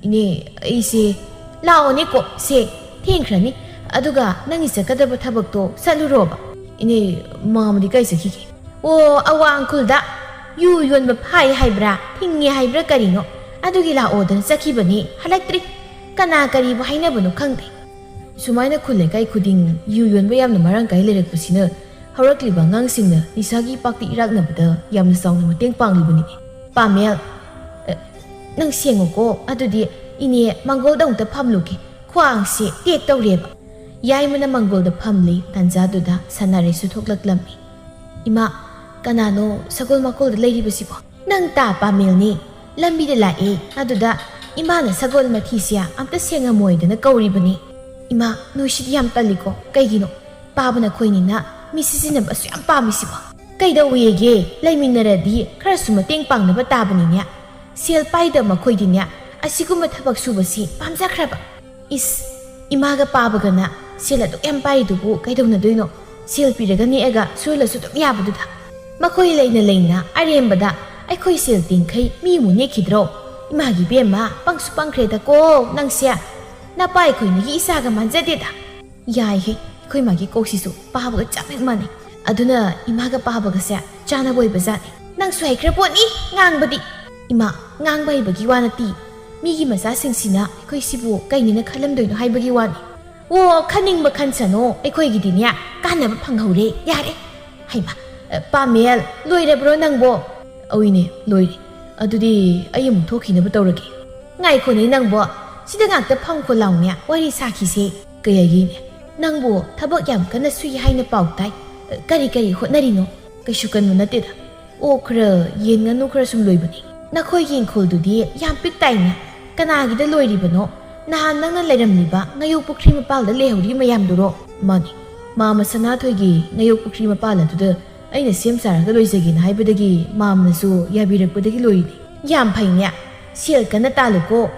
"ꯏꯅꯦ, ꯑꯩꯁꯦ"꯫ "ꯂꯥꯛꯑꯣꯅꯦ ꯀꯣ ꯁꯦ, ꯊꯦꯡꯈ꯭ꯔꯅꯤ꯫ ꯑꯗꯨꯒ ꯅꯪꯒꯤ ꯆꯠꯀꯗꯕ ꯊꯕꯛꯇꯣ ꯆꯠꯂꯨꯔꯣꯕ"꯫ "ꯏꯅꯦ, ꯃꯥꯃꯗꯤ ꯀꯥꯏ ꯆꯠꯈꯤꯒꯦ?" "ꯑꯣ, ꯑꯋꯥꯡ ꯈꯨꯜꯗ ꯌꯨ ꯌꯣꯟꯕ ꯐꯥꯏ ꯍꯥꯏꯕ꯭ꯔꯥ, ꯊꯤꯡꯉꯦ ꯍꯥꯏꯕ꯭ꯔꯥ ꯀꯔꯤꯅꯣ, ꯑꯗꯨꯒꯤ ꯂꯥꯛꯑꯣꯗꯅ ꯆꯠꯈꯤꯕꯅꯤ, ꯍꯜꯂꯛꯇ꯭ꯔꯤ꯫ ꯀꯅꯥ ꯀꯔꯤꯕꯨ ꯍꯥꯏꯅꯕꯅꯣ ꯈꯪꯗꯦ"꯫ ꯁꯨꯃꯥꯏꯅ ꯈꯨꯜ ꯂꯩꯀꯥꯏ ꯈꯨꯗꯤꯡ ꯌꯨ ꯌꯣꯟꯕ ꯌꯥꯝꯅ ꯃꯔꯥꯡ ꯀꯥꯏ ꯂꯩꯔꯛꯄꯁꯤꯅ ꯍꯧꯔꯛꯂꯤꯕ ꯑꯉꯥꯡꯁꯤꯡꯅ ꯅꯤꯁꯥꯒꯤ ꯄꯥꯛꯇꯤ ꯏꯔꯥꯛꯅꯕꯗ ꯌꯥꯝꯅ ꯆꯥꯎꯅ ꯃꯇꯦꯡ ꯄꯥꯡꯂꯤꯕꯅꯤ꯫ "ꯄꯥꯃꯦꯜ, ꯑ, ꯅꯪ ꯁꯦꯡꯉꯨꯀꯣ, ꯑꯗꯨꯗꯤ ꯏꯅꯦ ꯃꯪꯒꯣꯜꯗ ꯑꯃꯨꯛꯇ ꯐꯝꯂꯨꯒꯦ, ꯈ꯭ꯋꯥꯡꯁꯦ ꯇꯦꯛ ꯇꯧꯔꯦꯕ"꯫ ꯌꯥꯏꯃꯅ ꯃꯪꯒꯣꯜꯗ ꯐꯝꯂꯤ꯫ ꯇꯥꯟꯖꯥꯗꯨꯗ ꯁꯅꯥꯔꯩꯁꯨ ꯊꯣꯛꯂꯛꯂꯝꯃꯤ꯫ "ꯏꯃꯥ, ꯀꯅꯥꯅꯣ ꯁꯒꯣꯜ ꯃꯀꯣꯜꯗ ꯂꯩꯔꯤꯕꯁꯤꯕꯣ?" "ꯅꯪ ꯇꯥ ꯄꯥꯃꯦꯜꯅꯤ꯫ ꯂꯝꯕꯤꯗ ꯂꯥꯛꯑꯦ, ꯑꯗꯨꯗ ꯏꯃꯥꯅ ꯁꯒꯣꯜ ꯃꯊꯤꯁꯦ ꯑꯝꯇ ꯁꯦꯡꯉꯝꯃꯣꯏꯗꯅ ꯀꯧꯔꯤꯕꯅꯤ"꯫ "ꯏꯃꯥ, ꯅꯣꯏꯁꯤꯗꯤ ꯌꯥꯝ ꯇꯜꯂꯤꯀꯣ꯫ ꯀꯩꯒꯤꯅꯣ ꯄꯥꯕ ꯅꯈꯣꯏꯅꯤꯅ ꯃꯤ ꯁꯤꯖꯤꯟꯅꯕ ꯑꯁꯨꯛ ꯌꯥꯝ ꯄꯥꯝꯃꯤꯁꯤꯕꯣ?" "ꯀꯩꯗꯧꯋꯦꯒꯦ? ꯂꯩꯃꯤꯟꯅꯔꯗꯤ ꯈꯔꯁꯨ ꯃꯇꯦꯡ ꯄꯥꯡꯅꯕ ꯇꯥꯕꯅꯤꯅꯦ꯫ ꯁꯦꯜ ꯄꯥꯏꯗꯕ ꯃꯈꯣꯏꯗꯤꯅꯦ ꯑꯁꯤꯒꯨꯝꯕ ꯊꯕꯛ ꯁꯨꯕꯁꯤ ꯄꯥꯝꯖꯈ꯭ꯔꯕ"꯫ "ꯏꯁ, ꯏꯃꯥꯒ ꯄꯥꯕꯒꯅ ꯁꯦꯜ ꯑꯗꯨꯛ ꯌꯥꯝ ꯄꯥꯏꯔꯤꯗꯨꯕꯨ ꯀꯩꯗꯧꯅꯗꯣꯏꯅꯣ? ꯁꯦꯜ ꯄꯤꯔꯒ ꯅꯦꯛꯑꯒ ꯁꯨꯍꯜꯂꯁꯨ ꯑꯗꯨꯝ ꯌꯥꯕꯗꯨꯗ꯫ ꯃꯈꯣꯏ ꯂꯩꯅ ꯂꯩꯅ ꯑꯔꯦꯝꯕꯗ ꯑꯩꯈꯣꯏ ꯁꯦꯜ ꯇꯤꯡꯈꯩ ꯃꯤ ꯑꯃꯨꯛ ꯅꯦꯛꯈꯤꯗ꯭ꯔꯣ? ꯏꯃꯥꯒꯤ ꯏꯕꯦꯝꯃ, ꯄꯪꯁꯨ ꯄꯪꯈ꯭ꯔꯦꯗꯀꯣ ꯅꯪꯁꯦ꯫ ꯅꯄꯥ ꯑꯩꯈꯣꯏꯅꯤꯒꯤ ꯏꯆꯥꯒ ꯃꯥꯟꯖꯗꯦꯗ"꯫ "ꯌꯥꯏꯍꯦ, ꯑꯩꯈꯣꯏ ꯃꯥꯒꯤ ꯀꯣꯛꯁꯤꯁꯨ ꯄꯥꯕꯒ ꯆꯞ ꯍꯦꯛ ꯃꯥꯟꯅꯩ꯫ ꯑꯗꯨꯅ ꯏꯃꯥꯒ ꯄꯥꯕꯒꯁꯦ ꯆꯥꯟꯅꯕ ꯑꯣꯏꯕ ꯖꯥꯠꯅꯤ"꯫ "ꯅꯪꯁꯨ ꯍꯩꯈ꯭ꯔ ꯄꯣꯠꯅꯤ ꯉꯥꯡꯕꯗꯤ"꯫ "ꯏꯃꯥ, ꯉꯥꯡꯕ ꯍꯩꯕꯒꯤ ꯋꯥ ꯅꯠꯇꯦ꯫ ꯃꯤꯒꯤ ꯃꯆꯥꯁꯤꯡꯁꯤꯅ ꯑꯩꯈꯣꯏ ꯁꯤꯕꯨ ꯀꯩꯅꯦꯅ ꯈꯜꯂꯝꯗꯣꯏꯅꯣ ꯍꯥꯏꯕꯒꯤ ꯋꯥꯅꯤ"꯫ "ꯑꯣ, ꯈꯟꯅꯤꯡꯕ ꯈꯟꯁꯅꯣ, ꯑꯩꯈꯣꯏꯒꯤꯗꯤꯅꯦ ꯀꯥꯟꯅꯕ ꯐꯪꯍꯧꯔꯦ, ꯌꯥꯔꯦ"꯫ "ꯍꯩꯃꯥ, ꯑ, ꯄꯥꯃꯦꯜ, ꯂꯣꯏꯔꯕ꯭ꯔꯣ ꯅꯪꯕꯣ?" ꯑꯧꯏꯅꯦ, ꯂꯣꯏꯔꯦ꯫ ꯑꯗꯨꯗꯤ ꯑꯩ ꯑꯃꯨꯛ ꯊꯣꯛꯈꯤꯅꯕ ꯇꯧꯔꯒꯦ꯫ ꯉꯥꯏꯈꯣꯅꯦ ꯅꯪꯕꯣ, ꯁꯤꯗ ꯉꯥꯛꯇ ꯐꯝꯈꯣ ꯂꯥꯎꯅꯦ, ꯋꯥꯔꯤ ꯁꯥꯈꯤꯁꯦ꯫ ꯀꯩ ꯍꯥꯏꯒꯦꯅꯦ? ꯅꯪꯕꯨ ꯊꯕꯛ ꯌꯥꯝ ꯀꯟꯅ ꯁꯨꯏ ꯍꯥꯏꯅ ꯄꯥꯎ ꯇꯥꯏ꯫ ꯀꯔꯤ ꯀꯔꯤ ꯍꯣꯠꯅꯔꯤꯅꯣ? ꯀꯩꯁꯨ ꯀꯟꯕ ꯅꯠꯇꯦꯗ꯫ ꯑꯣꯛ ꯈꯔ, ꯌꯦꯟ ꯉꯥꯅꯨ ꯈꯔ ꯁꯨꯝ ꯂꯣꯏꯕꯅꯤ꯫ ꯅꯈꯣꯏꯒꯤ ꯏꯪꯈꯣꯜꯗꯨꯗꯤ ꯌꯥꯝ ꯄꯤꯛ ꯇꯥꯏꯅꯦ꯫ ꯀꯅꯥꯒꯤꯗ ꯂꯣꯏꯔꯤꯕꯅꯣ? ꯅꯍꯥꯟ ꯅꯪꯅ ꯂꯩꯔꯝꯂꯤꯕ ꯉꯥꯌꯣꯛ ꯄꯨꯈ꯭ꯔꯤ ꯃꯄꯥꯜꯗ ꯂꯩꯍꯧꯔꯤ ꯃꯌꯥꯝꯗꯨꯔꯣ? ꯃꯥꯅꯤ꯫ ꯃꯥꯃ ꯁꯅꯥꯊꯣꯏꯒꯤ ꯉꯥꯌꯣꯛ ꯄꯨꯈ꯭ꯔꯤ ꯃꯄꯥꯜ ꯑꯗꯨꯗ ꯑꯩꯅ ꯁꯦꯝ ꯁꯥꯔꯒ ꯂꯣꯏꯖꯒꯦꯅ ꯍꯥꯏꯕꯗꯒꯤ ꯃꯥꯝꯅꯁꯨ ꯌꯥꯕꯤꯔꯛꯄꯗꯒꯤ ꯂꯣꯏꯔꯤꯅꯤ꯫ ꯌꯥꯝ ꯐꯩꯅꯦ꯫ ꯁꯦꯜ ꯀꯟꯅ ꯇꯥꯜꯂꯨꯀꯣ꯫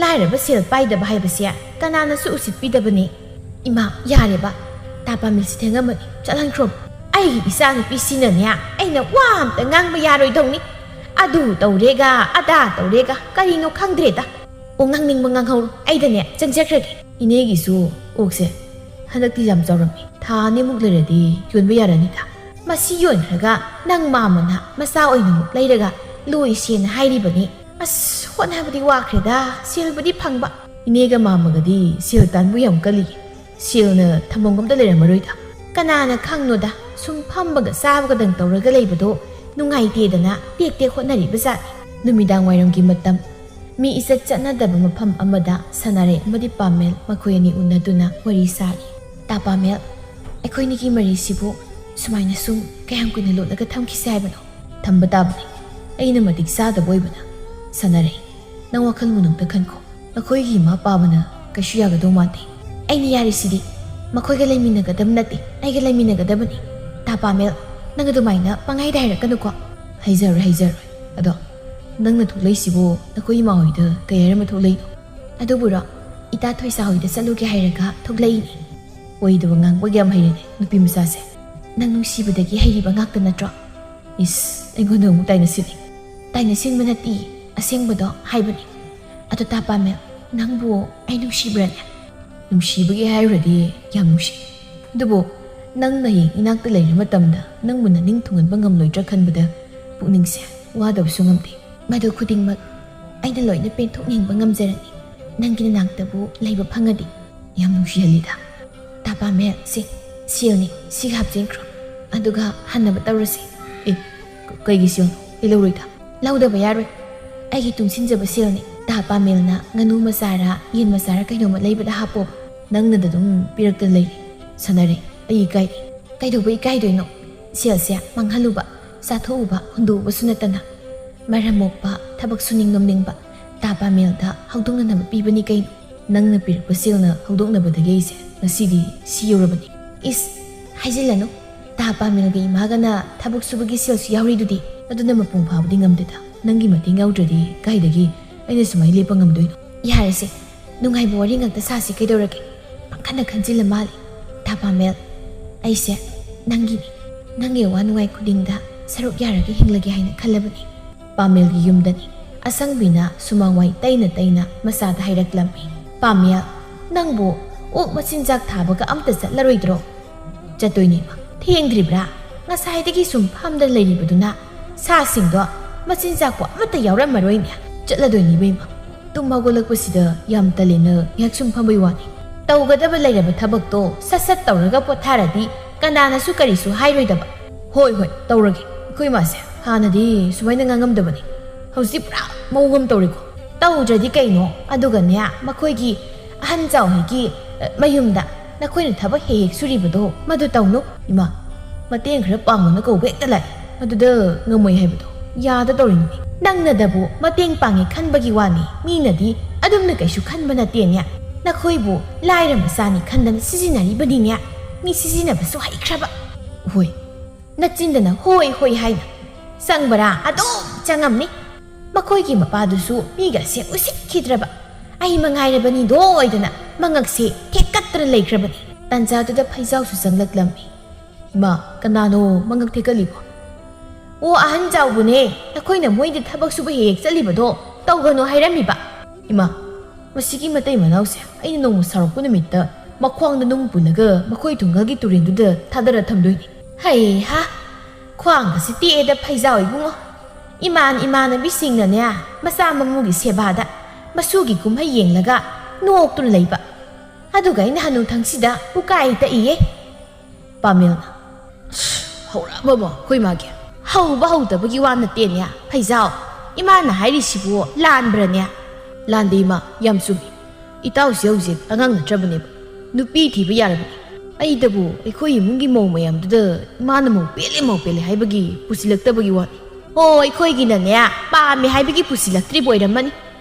ꯂꯥꯏꯔꯕ ꯁꯦꯜ ꯄꯥꯏꯗꯕ ꯍꯥꯏꯕꯁꯦ ꯀꯅꯥꯅꯁꯨ ꯎꯁꯤꯠꯄꯤꯗꯕꯅꯤ꯫ ꯏꯃꯥ, ꯌꯥꯔꯦꯕ꯫ ꯇꯥ ꯄꯥꯝꯃꯤꯁꯤ ꯊꯦꯡꯉꯝꯃꯅꯤ꯫ ꯆꯠꯍꯟꯈ꯭ꯔꯣ꯫ ꯑꯩꯒꯤ ꯏꯆꯥ ꯅꯨꯄꯤꯁꯤꯅꯅꯦ, ꯑꯩꯅ ꯋꯥ ꯑꯝꯇ ꯉꯥꯡꯕ ꯌꯥꯔꯣꯏꯗꯧꯅꯤ꯫ ꯑꯗꯨ ꯇꯧꯔꯦꯒ, ꯑꯗꯥ ꯇꯧꯔꯦꯒ, ꯀꯔꯤꯅꯣ ꯈꯪꯗ꯭ꯔꯦꯗ꯫ ꯑꯣ, ꯉꯥꯡꯅꯤꯡꯕ ꯉꯥꯡꯍꯧꯔꯣ꯫ ꯑꯩꯗꯅꯦ, ꯆꯪꯖꯈ꯭ꯔꯒꯦ꯫ ꯏꯅꯦꯒꯤꯁꯨ ꯑꯣꯛꯁꯦ ꯍꯟꯗꯛꯇꯤ ꯌꯥꯝ ꯆꯥꯎꯔꯝꯃꯤ꯫ ꯊꯥ ꯑꯅꯤꯃꯨꯛ ꯂꯩꯔꯗꯤ ꯌꯣꯟꯕ ꯌꯥꯔꯅꯤꯗ꯫ ꯃꯁꯤ ꯌꯣꯟꯈ꯭ꯔꯒ ꯅꯪ ꯃꯥꯝꯃꯅ ꯃꯆꯥ ꯑꯣꯏꯅꯃꯨꯛ ꯂꯩꯔꯒ ꯂꯣꯏꯁꯦꯅ ꯍꯥꯏꯔꯤꯕꯅꯤ꯫ ꯑꯁ, ꯍꯣꯠꯅꯕꯗꯤ ꯋꯥꯈ꯭ꯔꯦꯗ, ꯁꯦꯜꯕꯨꯗꯤ ꯐꯪꯕ꯫ ꯏꯅꯦꯒ ꯃꯥꯝꯃꯒꯗꯤ ꯁꯦꯜ ꯇꯥꯟꯕꯨ ꯌꯥꯝ ꯀꯜꯂꯤ꯫ ꯁꯦꯜꯅ ꯊꯝꯐꯝ ꯑꯝꯇ ꯂꯩꯔꯝꯃꯔꯣꯏꯗ꯫ ꯀꯅꯥꯅ ꯈꯪꯅꯣꯗ, ꯁꯨꯝ ꯐꯝꯕꯒ ꯆꯥꯕꯒꯗꯪ ꯇꯧꯔꯒ ꯂꯩꯕꯗꯣ ꯅꯨꯡꯉꯥꯏꯇꯦꯗꯅ ꯇꯦꯛ ꯇꯦꯛ ꯍꯣꯠꯅꯔꯤꯕ ꯖꯥꯠꯅꯤ꯫ ꯅꯨꯃꯤꯗꯥꯡ ꯋꯥꯏꯔꯝꯒꯤ ꯃꯇꯝ, ꯃꯤ ꯏꯆꯠ ꯆꯠꯅꯗꯕ ꯃꯐꯝ ꯑꯃꯗ ꯁꯅꯥꯔꯩ ꯑꯃꯗꯤ ꯄꯥꯃꯦꯜ ꯃꯈꯣꯏ ꯑꯅꯤ ꯎꯅꯗꯨꯅ ꯋꯥꯔꯤ ꯁꯥꯔꯤ꯫ ꯇꯥ ꯄꯥꯃꯦꯜ, ꯑꯩꯈꯣꯏꯅꯤꯒꯤ ꯃꯔꯤꯁꯤꯕꯨ ꯁꯨꯃꯥꯏꯅ ꯁꯨꯝ ꯀꯌꯥꯝ ꯀꯨꯏꯅ ꯂꯣꯠꯂꯒ ꯊꯝꯈꯤꯁꯦ ꯍꯥꯏꯕꯅꯣ? ꯊꯝꯕ ꯇꯥꯕꯅꯤ꯫ ꯑꯩꯅ ꯃꯇꯤꯛ ꯆꯥꯗꯕ ꯑꯣꯏꯕꯅ꯫ ꯁꯅꯥꯔꯩ, ꯅꯪ ꯋꯥꯈꯜ ꯃꯨꯟꯅ ꯑꯝꯇ ꯈꯟꯈꯣ꯫ ꯑꯩꯈꯣꯏꯒꯤ ꯏꯃꯥ ꯄꯥꯕꯅ ꯀꯩꯁꯨ ꯌꯥꯒꯗꯧ ꯃꯥꯟꯗꯦ꯫ ꯑꯩꯅ ꯌꯥꯔꯤꯁꯤꯗꯤ ꯃꯈꯣꯏꯒ ꯂꯩꯃꯤꯟꯅꯒꯗꯕ ꯅꯠꯇꯦ, ꯑꯩꯒ ꯂꯩꯃꯤꯟꯅꯒꯗꯕꯅꯤ꯫ ꯇꯥ ꯄꯥꯃꯦꯜ, ꯅꯪ ꯑꯗꯨꯃꯥꯏꯅ ꯄꯪꯍꯥꯏꯗ ꯍꯥꯏꯔꯛꯀꯅꯨꯀꯣ꯫ ꯍꯥꯏꯖꯔꯣꯏ, ꯍꯥꯏꯖꯔꯣꯏ꯫ ꯑꯗꯣ ꯅꯪꯅ ꯊꯣꯛꯂꯛꯏꯁꯤꯕꯨ ꯅꯈꯣꯏ ꯏꯃꯥ ꯍꯣꯏꯗ ꯀꯩ ꯍꯥꯏꯔꯝꯃ ꯊꯣꯛꯂꯛꯏꯅꯣ? ꯑꯗꯨꯕꯨꯔꯣ, ꯏꯇꯥ ꯊꯣꯏꯁꯥ ꯍꯣꯏꯗ ꯆꯠꯂꯨꯒꯦ ꯍꯥꯏꯔꯒ ꯊꯣꯛꯂꯛꯏꯅꯤ꯫ ꯑꯣꯏꯗꯕ ꯉꯥꯡꯕꯒ ꯌꯥꯝ ꯍꯩꯔꯦꯅꯦ ꯅꯨꯄꯤ ꯃꯆꯥꯁꯦ꯫ ꯅꯪ ꯅꯨꯡꯁꯤꯕꯗꯒꯤ ꯍꯩꯔꯤꯕ ꯉꯥꯛꯇ ꯅꯠꯇ꯭ꯔꯣ? ꯏꯁ, ꯑꯩꯉꯣꯟꯗ ꯑꯃꯨꯛ ꯇꯥꯏꯅꯁꯤꯜꯂꯤ꯫ ꯇꯥꯏꯅꯁꯤꯟꯕ ꯅꯠꯇꯦ, ꯑꯁꯦꯡꯕꯗꯣ ꯍꯥꯏꯕꯅꯤ꯫ ꯑꯗꯣ ꯇꯥ ꯄꯥꯃꯦꯜ, ꯅꯪꯕꯨ ꯑꯩ ꯅꯨꯡꯁꯤꯕ꯭ꯔꯅꯦ? ꯅꯨꯡꯁꯤꯕꯒꯤ ꯍꯥꯏꯔꯨꯔꯗꯤ ꯌꯥꯝ ꯅꯨꯡꯁꯤ꯫ ꯑꯗꯨꯕꯨ ꯅꯪꯅ ꯍꯌꯦꯡ ꯏꯅꯥꯛꯇ ꯂꯩꯔ ꯃꯇꯝꯗ ꯅꯪꯕꯨ ꯅꯅꯤꯡ ꯊꯨꯡꯍꯟꯕ ꯉꯝꯂꯣꯏꯗ꯭ꯔꯥ ꯈꯟꯕꯗ ꯄꯨꯛꯅꯤꯡꯁꯦ ꯋꯥꯗꯕꯁꯨ ꯉꯝꯗꯦ꯫ ꯃꯗꯨ ꯈꯨꯗꯤꯡꯃꯛ ꯑꯩꯅ ꯂꯣꯏꯅ ꯄꯦꯟꯊꯣꯛꯅꯤꯡꯕ ꯉꯝꯖꯔꯅꯤ꯫ ꯅꯪꯒꯤ ꯅꯅꯥꯛꯇꯕꯨ ꯂꯩꯕ ꯐꯪꯉꯗꯤ꯫ ꯌꯥꯝ ꯅꯨꯡꯁꯤꯍꯜꯂꯤꯗ꯫ ꯇꯥ ꯄꯥꯃꯦꯜ, ꯁꯦ, ꯁꯦꯜꯅꯤ, ꯁꯤꯒ ꯍꯥꯞꯆꯤꯟꯈ꯭ꯔꯣ꯫ ꯑꯗꯨꯒ ꯍꯟꯅꯕ ꯇꯧꯔꯁꯤ꯫ ꯑꯦ, ꯀ-, ꯀꯩꯒꯤ ꯁꯦꯜꯅꯣ? ꯑꯩ ꯂꯧꯔꯣꯏꯗ꯫ ꯂꯧꯗꯕ ꯌꯥꯔꯣꯏ꯫ ꯑꯩꯒꯤ ꯇꯨꯡꯁꯤꯟꯖꯕ ꯁꯦꯜꯅꯤ꯫ ꯇꯥ ꯄꯥꯃꯦꯜꯅ ꯉꯥꯅꯨ ꯃꯆꯥꯔ ꯌꯦꯟ ꯃꯆꯥꯔ ꯀꯩꯅꯣꯝꯃ ꯂꯩꯕꯗ ꯍꯥꯞꯄꯣꯕ꯫ ꯅꯪꯅꯗ ꯑꯗꯨꯝ ꯄꯤꯔꯛꯇ ꯂꯩꯔꯦ꯫ ꯁꯥꯟꯅꯔꯦ꯫ ꯑꯩ ꯏꯀꯥꯏꯔꯦ꯫ ꯀꯩꯗꯧꯕ ꯏꯀꯥꯏꯗꯣꯏꯅꯣ? ꯁꯦꯜꯁꯦ ꯃꯥꯡꯍꯜꯂꯨꯕ, ꯆꯥꯊꯣꯛꯎꯕ, ꯍꯨꯟꯗꯣꯛꯎꯕꯁꯨ ꯅꯠꯇꯅ꯫ ꯃꯔꯝ ꯃꯣꯛꯄ, ꯊꯕꯛ ꯁꯨꯅꯤꯡ ꯅꯣꯝꯅꯤꯡꯕ ꯇꯥ ꯄꯥꯃꯦꯜꯗ ꯍꯧꯗꯣꯛꯅꯅꯕ ꯄꯤꯕꯅꯤ ꯀꯩꯅꯣ꯫ ꯅꯪꯅ ꯄꯤꯔꯛꯄ ꯁꯦꯜꯅ ꯍꯧꯗꯣꯛꯅꯕꯗꯒꯤ ꯑꯩꯁꯦ ꯉꯁꯤꯗꯤ ꯁꯤ ꯌꯧꯔꯕꯅꯤ꯫ ꯏꯁ, ꯍꯥꯏꯖꯤꯜꯂꯅꯨ꯫ ꯇꯥ ꯄꯥꯃꯦꯜꯒ ꯏꯃꯥꯒꯅ ꯊꯕꯛ ꯁꯨꯕꯒꯤ ꯁꯦꯜꯁꯨ ꯌꯥꯎꯔꯤꯗꯨꯗꯤ꯫ ꯑꯗꯨꯅ ꯃꯄꯨꯡ ꯐꯥꯕꯗꯤ ꯉꯝꯗꯦꯗ꯫ ꯅꯪꯒꯤ ꯃꯇꯦꯡ ꯌꯥꯎꯗ꯭ꯔꯗꯤ ꯀꯥꯏꯗꯒꯤ ꯑꯩꯅ ꯁꯨꯃꯥꯏꯅ ꯂꯦꯞꯄ ꯉꯝꯗꯣꯏꯅꯣ? ꯌꯥꯔꯦꯁꯦ, ꯅꯨꯡꯉꯥꯏꯕ ꯋꯥꯔꯤ ꯉꯥꯛꯇ ꯁꯥꯁꯤ ꯀꯩꯗꯧꯔꯒꯦ? ꯄꯪꯈꯟꯗ ꯈꯟꯖꯤꯜꯂ ꯃꯥꯜꯂꯦ꯫ ꯇꯥ ꯄꯥꯃꯦꯜ, ꯑꯩꯁꯦ ꯅꯪꯒꯤꯅꯤ꯫ ꯅꯪꯒꯤ ꯑꯋꯥ ꯅꯨꯡꯉꯥꯏ ꯈꯨꯗꯤꯡꯗ ꯁꯔꯨꯛ ꯌꯥꯔꯒ ꯍꯤꯡꯂꯒꯦ ꯍꯥꯏꯅ ꯈꯜꯂꯕꯅꯤ꯫ ꯄꯥꯃꯦꯜꯒꯤ ꯌꯨꯝꯗꯅꯤ꯫ ꯑꯁꯪꯕꯤꯅ ꯁꯨꯃꯥꯡ ꯋꯥꯏ ꯇꯩꯅ ꯇꯩꯅ ꯃꯆꯥꯗ ꯍꯥꯏꯔꯛꯂꯝꯃꯤ꯫ ꯄꯥꯃꯦꯜ, ꯅꯪꯕꯨ ꯑꯣꯛ ꯃꯆꯤꯟꯖꯥꯛ ꯊꯥꯕꯒ ꯑꯝꯇ ꯆꯠꯂꯔꯣꯏꯗ꯭ꯔꯣ? ꯆꯠꯇꯣꯏꯅꯦ ꯏꯃꯥ꯫ ꯊꯦꯡꯗ꯭ꯔꯤꯕ꯭ꯔꯥ? ꯉꯁꯥꯏꯗꯒꯤ ꯁꯨꯝ ꯐꯝꯗ ꯂꯩꯔꯤꯕꯗꯨꯅ ꯁꯥꯁꯤꯡꯗꯣ ꯃꯆꯤꯟꯖꯥꯛꯄꯨ ꯑꯃꯠꯇ ꯌꯥꯎꯔꯝꯃꯔꯣꯏꯅꯦ꯫ ꯆꯠꯂꯗꯣꯏꯅꯤ ꯏꯕꯦꯝꯃ꯫ ꯇꯨꯝ ꯍꯧꯒꯠꯂꯛꯄꯁꯤꯗ ꯌꯥꯝ ꯇꯜꯂꯦꯅ ꯉꯥꯏꯍꯥꯛ ꯁꯨꯝ ꯐꯝꯕꯩ ꯋꯥꯅꯤ꯫ ꯇꯧꯒꯗꯕ ꯂꯩꯔꯕ ꯊꯕꯛꯇꯣ ꯁꯠ ꯁꯠ ꯇꯧꯔꯒ ꯄꯣꯊꯥꯔꯗꯤ ꯀꯅꯥꯅꯁꯨ ꯀꯔꯤꯁꯨ ꯍꯥꯏꯔꯣꯏꯗꯕ꯫ ꯍꯣꯏ, ꯍꯣꯏ, ꯇꯧꯔꯒꯦ꯫ ꯑꯩꯈꯣꯏ ꯃꯥꯁꯦ ꯍꯥꯟꯅꯗꯤ ꯁꯨꯃꯥꯏꯅ ꯉꯥꯡꯉꯝꯗꯕꯅꯤ꯫ ꯍꯧꯖꯤꯛ ꯄꯨꯔꯥ ꯃꯑꯣꯡ ꯑꯃ ꯇꯧꯔꯦꯀꯣ꯫ ꯇꯧꯗ꯭ꯔꯗꯤ ꯀꯩꯅꯣ? ꯑꯗꯨꯒꯅꯦ, ꯃꯈꯣꯏꯒꯤ ꯑꯍꯟ ꯆꯥꯎꯍꯩꯒꯤ, ꯑ, ꯃꯌꯨꯝꯗ ꯅꯈꯣꯏꯅ ꯊꯕꯛ ꯍꯦꯛ ꯍꯦꯛ ꯁꯨꯔꯤꯕꯗꯣ ꯃꯗꯨ ꯇꯧꯅꯨ꯫ ꯏꯃꯥ, ꯃꯇꯦꯡ ꯈꯔ ꯄꯥꯡꯉꯨꯅ ꯀꯧꯕ ꯍꯦꯛꯇ ꯂꯥꯛꯑꯦ꯫ ꯃꯗꯨꯗ ꯉꯝꯃꯣꯏ ꯍꯥꯏꯕꯗꯣ ꯌꯥꯗ ꯇꯧꯔꯤꯅꯤ꯫ ꯅꯪꯅꯗꯕꯨ ꯃꯇꯦꯡ ꯄꯥꯡꯉꯦ ꯈꯟꯕꯒꯤ ꯋꯥꯅꯤ, ꯃꯤꯅꯗꯤ ꯑꯗꯨꯝꯅ ꯀꯩꯁꯨ ꯈꯟꯕ ꯅꯠꯇꯦꯅꯦ꯫ ꯅꯈꯣꯏꯕꯨ ꯂꯥꯏꯔ ꯃꯆꯥꯅꯤ ꯈꯟꯗꯅ ꯁꯤꯖꯤꯟꯅꯔꯤꯕꯅꯤꯅꯦ꯫ ꯃꯤ ꯁꯤꯖꯤꯟꯅꯕꯁꯨ ꯍꯩꯈ꯭ꯔꯕ꯫ ꯍꯣꯏ, ꯅꯆꯤꯟꯗꯅ ꯍꯣꯏ ꯍꯣꯏ ꯍꯥꯏꯅ ꯆꯪꯕ꯭ꯔꯥ? ꯑꯗꯨꯝ ꯆꯪꯉꯝꯅꯤ꯫ ꯃꯈꯣꯏꯒꯤ ꯃꯄꯥꯗꯨꯁꯨ ꯃꯤꯒꯁꯦ ꯎꯁꯤꯠꯈꯤꯗ꯭ꯔꯕ꯫ ꯑꯩ ꯃꯉꯥꯏꯔꯕꯅꯤꯗꯣ ꯑꯣꯏꯗꯅ ꯃꯉꯛꯁꯦ ꯊꯦꯛꯀꯠꯇꯅ ꯂꯩꯈ꯭ꯔꯕꯅꯤ꯫ ꯇꯥꯟꯖꯥꯗꯨꯗ ꯐꯩꯖꯥꯎꯁꯨ ꯆꯪꯂꯛꯂꯝꯃꯤ꯫ "ꯏꯃꯥ, ꯀꯅꯥꯅꯣ ꯃꯉꯛ ꯊꯦꯛꯀꯠꯂꯤꯕꯣ?" "ꯑꯣ, ꯑꯍꯟ ꯆꯥꯎꯕꯅꯦ, ꯅꯈꯣꯏꯅ ꯃꯣꯏꯗ ꯊꯕꯛ ꯁꯨꯕ ꯍꯦꯛ ꯍꯦꯛ ꯆꯠꯂꯤꯕꯗꯣ ꯇꯧꯒꯅꯨ ꯍꯥꯏꯔꯝꯃꯤꯕ꯫" "ꯏꯃꯥ, ꯃꯁꯤꯒꯤ ꯃꯇꯩ ꯃꯅꯥꯎꯁꯦ ꯑꯩꯅ ꯅꯣꯡꯃ ꯁꯥꯎꯔꯛꯄ ꯅꯨꯃꯤꯠꯇ ꯃꯈ꯭ꯋꯥꯡꯗ ꯅꯨꯡ ꯄꯨꯜꯂꯒ ꯃꯈꯣꯏ ꯊꯣꯡꯒꯜꯒꯤ ꯇꯨꯔꯦꯟꯗꯨꯗ ꯊꯥꯗꯔ ꯊꯝꯗꯣꯏꯅꯤ꯫" "ꯍꯩꯍꯥ, ꯈ꯭ꯋꯥꯡꯒꯁꯤ ꯇꯦꯛꯑꯦꯗ ꯐꯩꯖꯥꯎ ꯏꯕꯨꯡꯉꯣ꯫ ꯏꯃꯥꯟ ꯏꯃꯥꯟꯅꯕꯤꯁꯤꯡꯅꯅꯦ ꯃꯆꯥ ꯃꯃꯧꯒꯤ ꯁꯦꯕꯥꯗ ꯃꯁꯨꯒꯤ ꯀꯨꯝꯍꯩ ꯌꯦꯡꯂꯒ ꯅꯣꯛꯇꯨꯅ ꯂꯩꯕ꯫ ꯑꯗꯨꯒ ꯑꯩꯅ ꯍꯅꯨꯊꯪꯁꯤꯗ ꯎꯀꯥꯏ ꯇꯛꯏꯌꯦ꯫" ꯄꯥꯃꯦꯜꯅ, "ꯑꯁ, ꯍꯧꯔꯛꯑꯕꯕꯣ ꯑꯩꯈꯣꯏ ꯃꯥꯒꯤ?" ꯍꯧꯕ ꯍꯧꯗꯕꯒꯤ ꯋꯥ ꯅꯠꯇꯦꯅꯦ, ꯐꯩꯖꯥꯎ꯫ ꯏꯃꯥꯅ ꯍꯥꯏꯔꯤꯁꯤꯕꯨ ꯂꯥꯟꯕ꯭ꯔꯅꯦ? ꯂꯥꯟꯗꯦ ꯏꯃꯥ, ꯌꯥꯝ ꯆꯨꯝꯃꯤ꯫ ꯏꯇꯥꯎꯁꯤ ꯍꯧꯖꯤꯛ ꯑꯉꯥꯡ ꯅꯠꯇ꯭ꯔꯕꯅꯦꯕ꯫ ꯅꯨꯄꯤ ꯊꯤꯕ ꯌꯥꯔꯕꯅꯤ꯫ ꯑꯩꯗꯕꯨ ꯑꯩꯈꯣꯏ ꯏꯃꯨꯡꯒꯤ ꯃꯧ ꯃꯌꯥꯝꯗꯨꯗ ꯏꯃꯥꯅ ꯃꯧ ꯄꯦꯜꯂꯦ, ꯃꯧ ꯄꯦꯜꯂꯦ ꯍꯥꯏꯕꯒꯤ ꯄꯨꯁꯤꯜꯂꯛꯇꯕꯒꯤ ꯋꯥꯅꯤ꯫ ꯑꯣ, ꯑꯩꯈꯣꯏꯒꯤꯅꯅꯦ, ꯄꯥꯝꯃꯦ ꯍꯥꯏꯕꯒꯤ ꯄꯨꯁꯤꯜꯂꯛꯇ꯭ꯔꯤꯕ ꯑꯣꯏꯔꯝꯃꯅꯤ꯫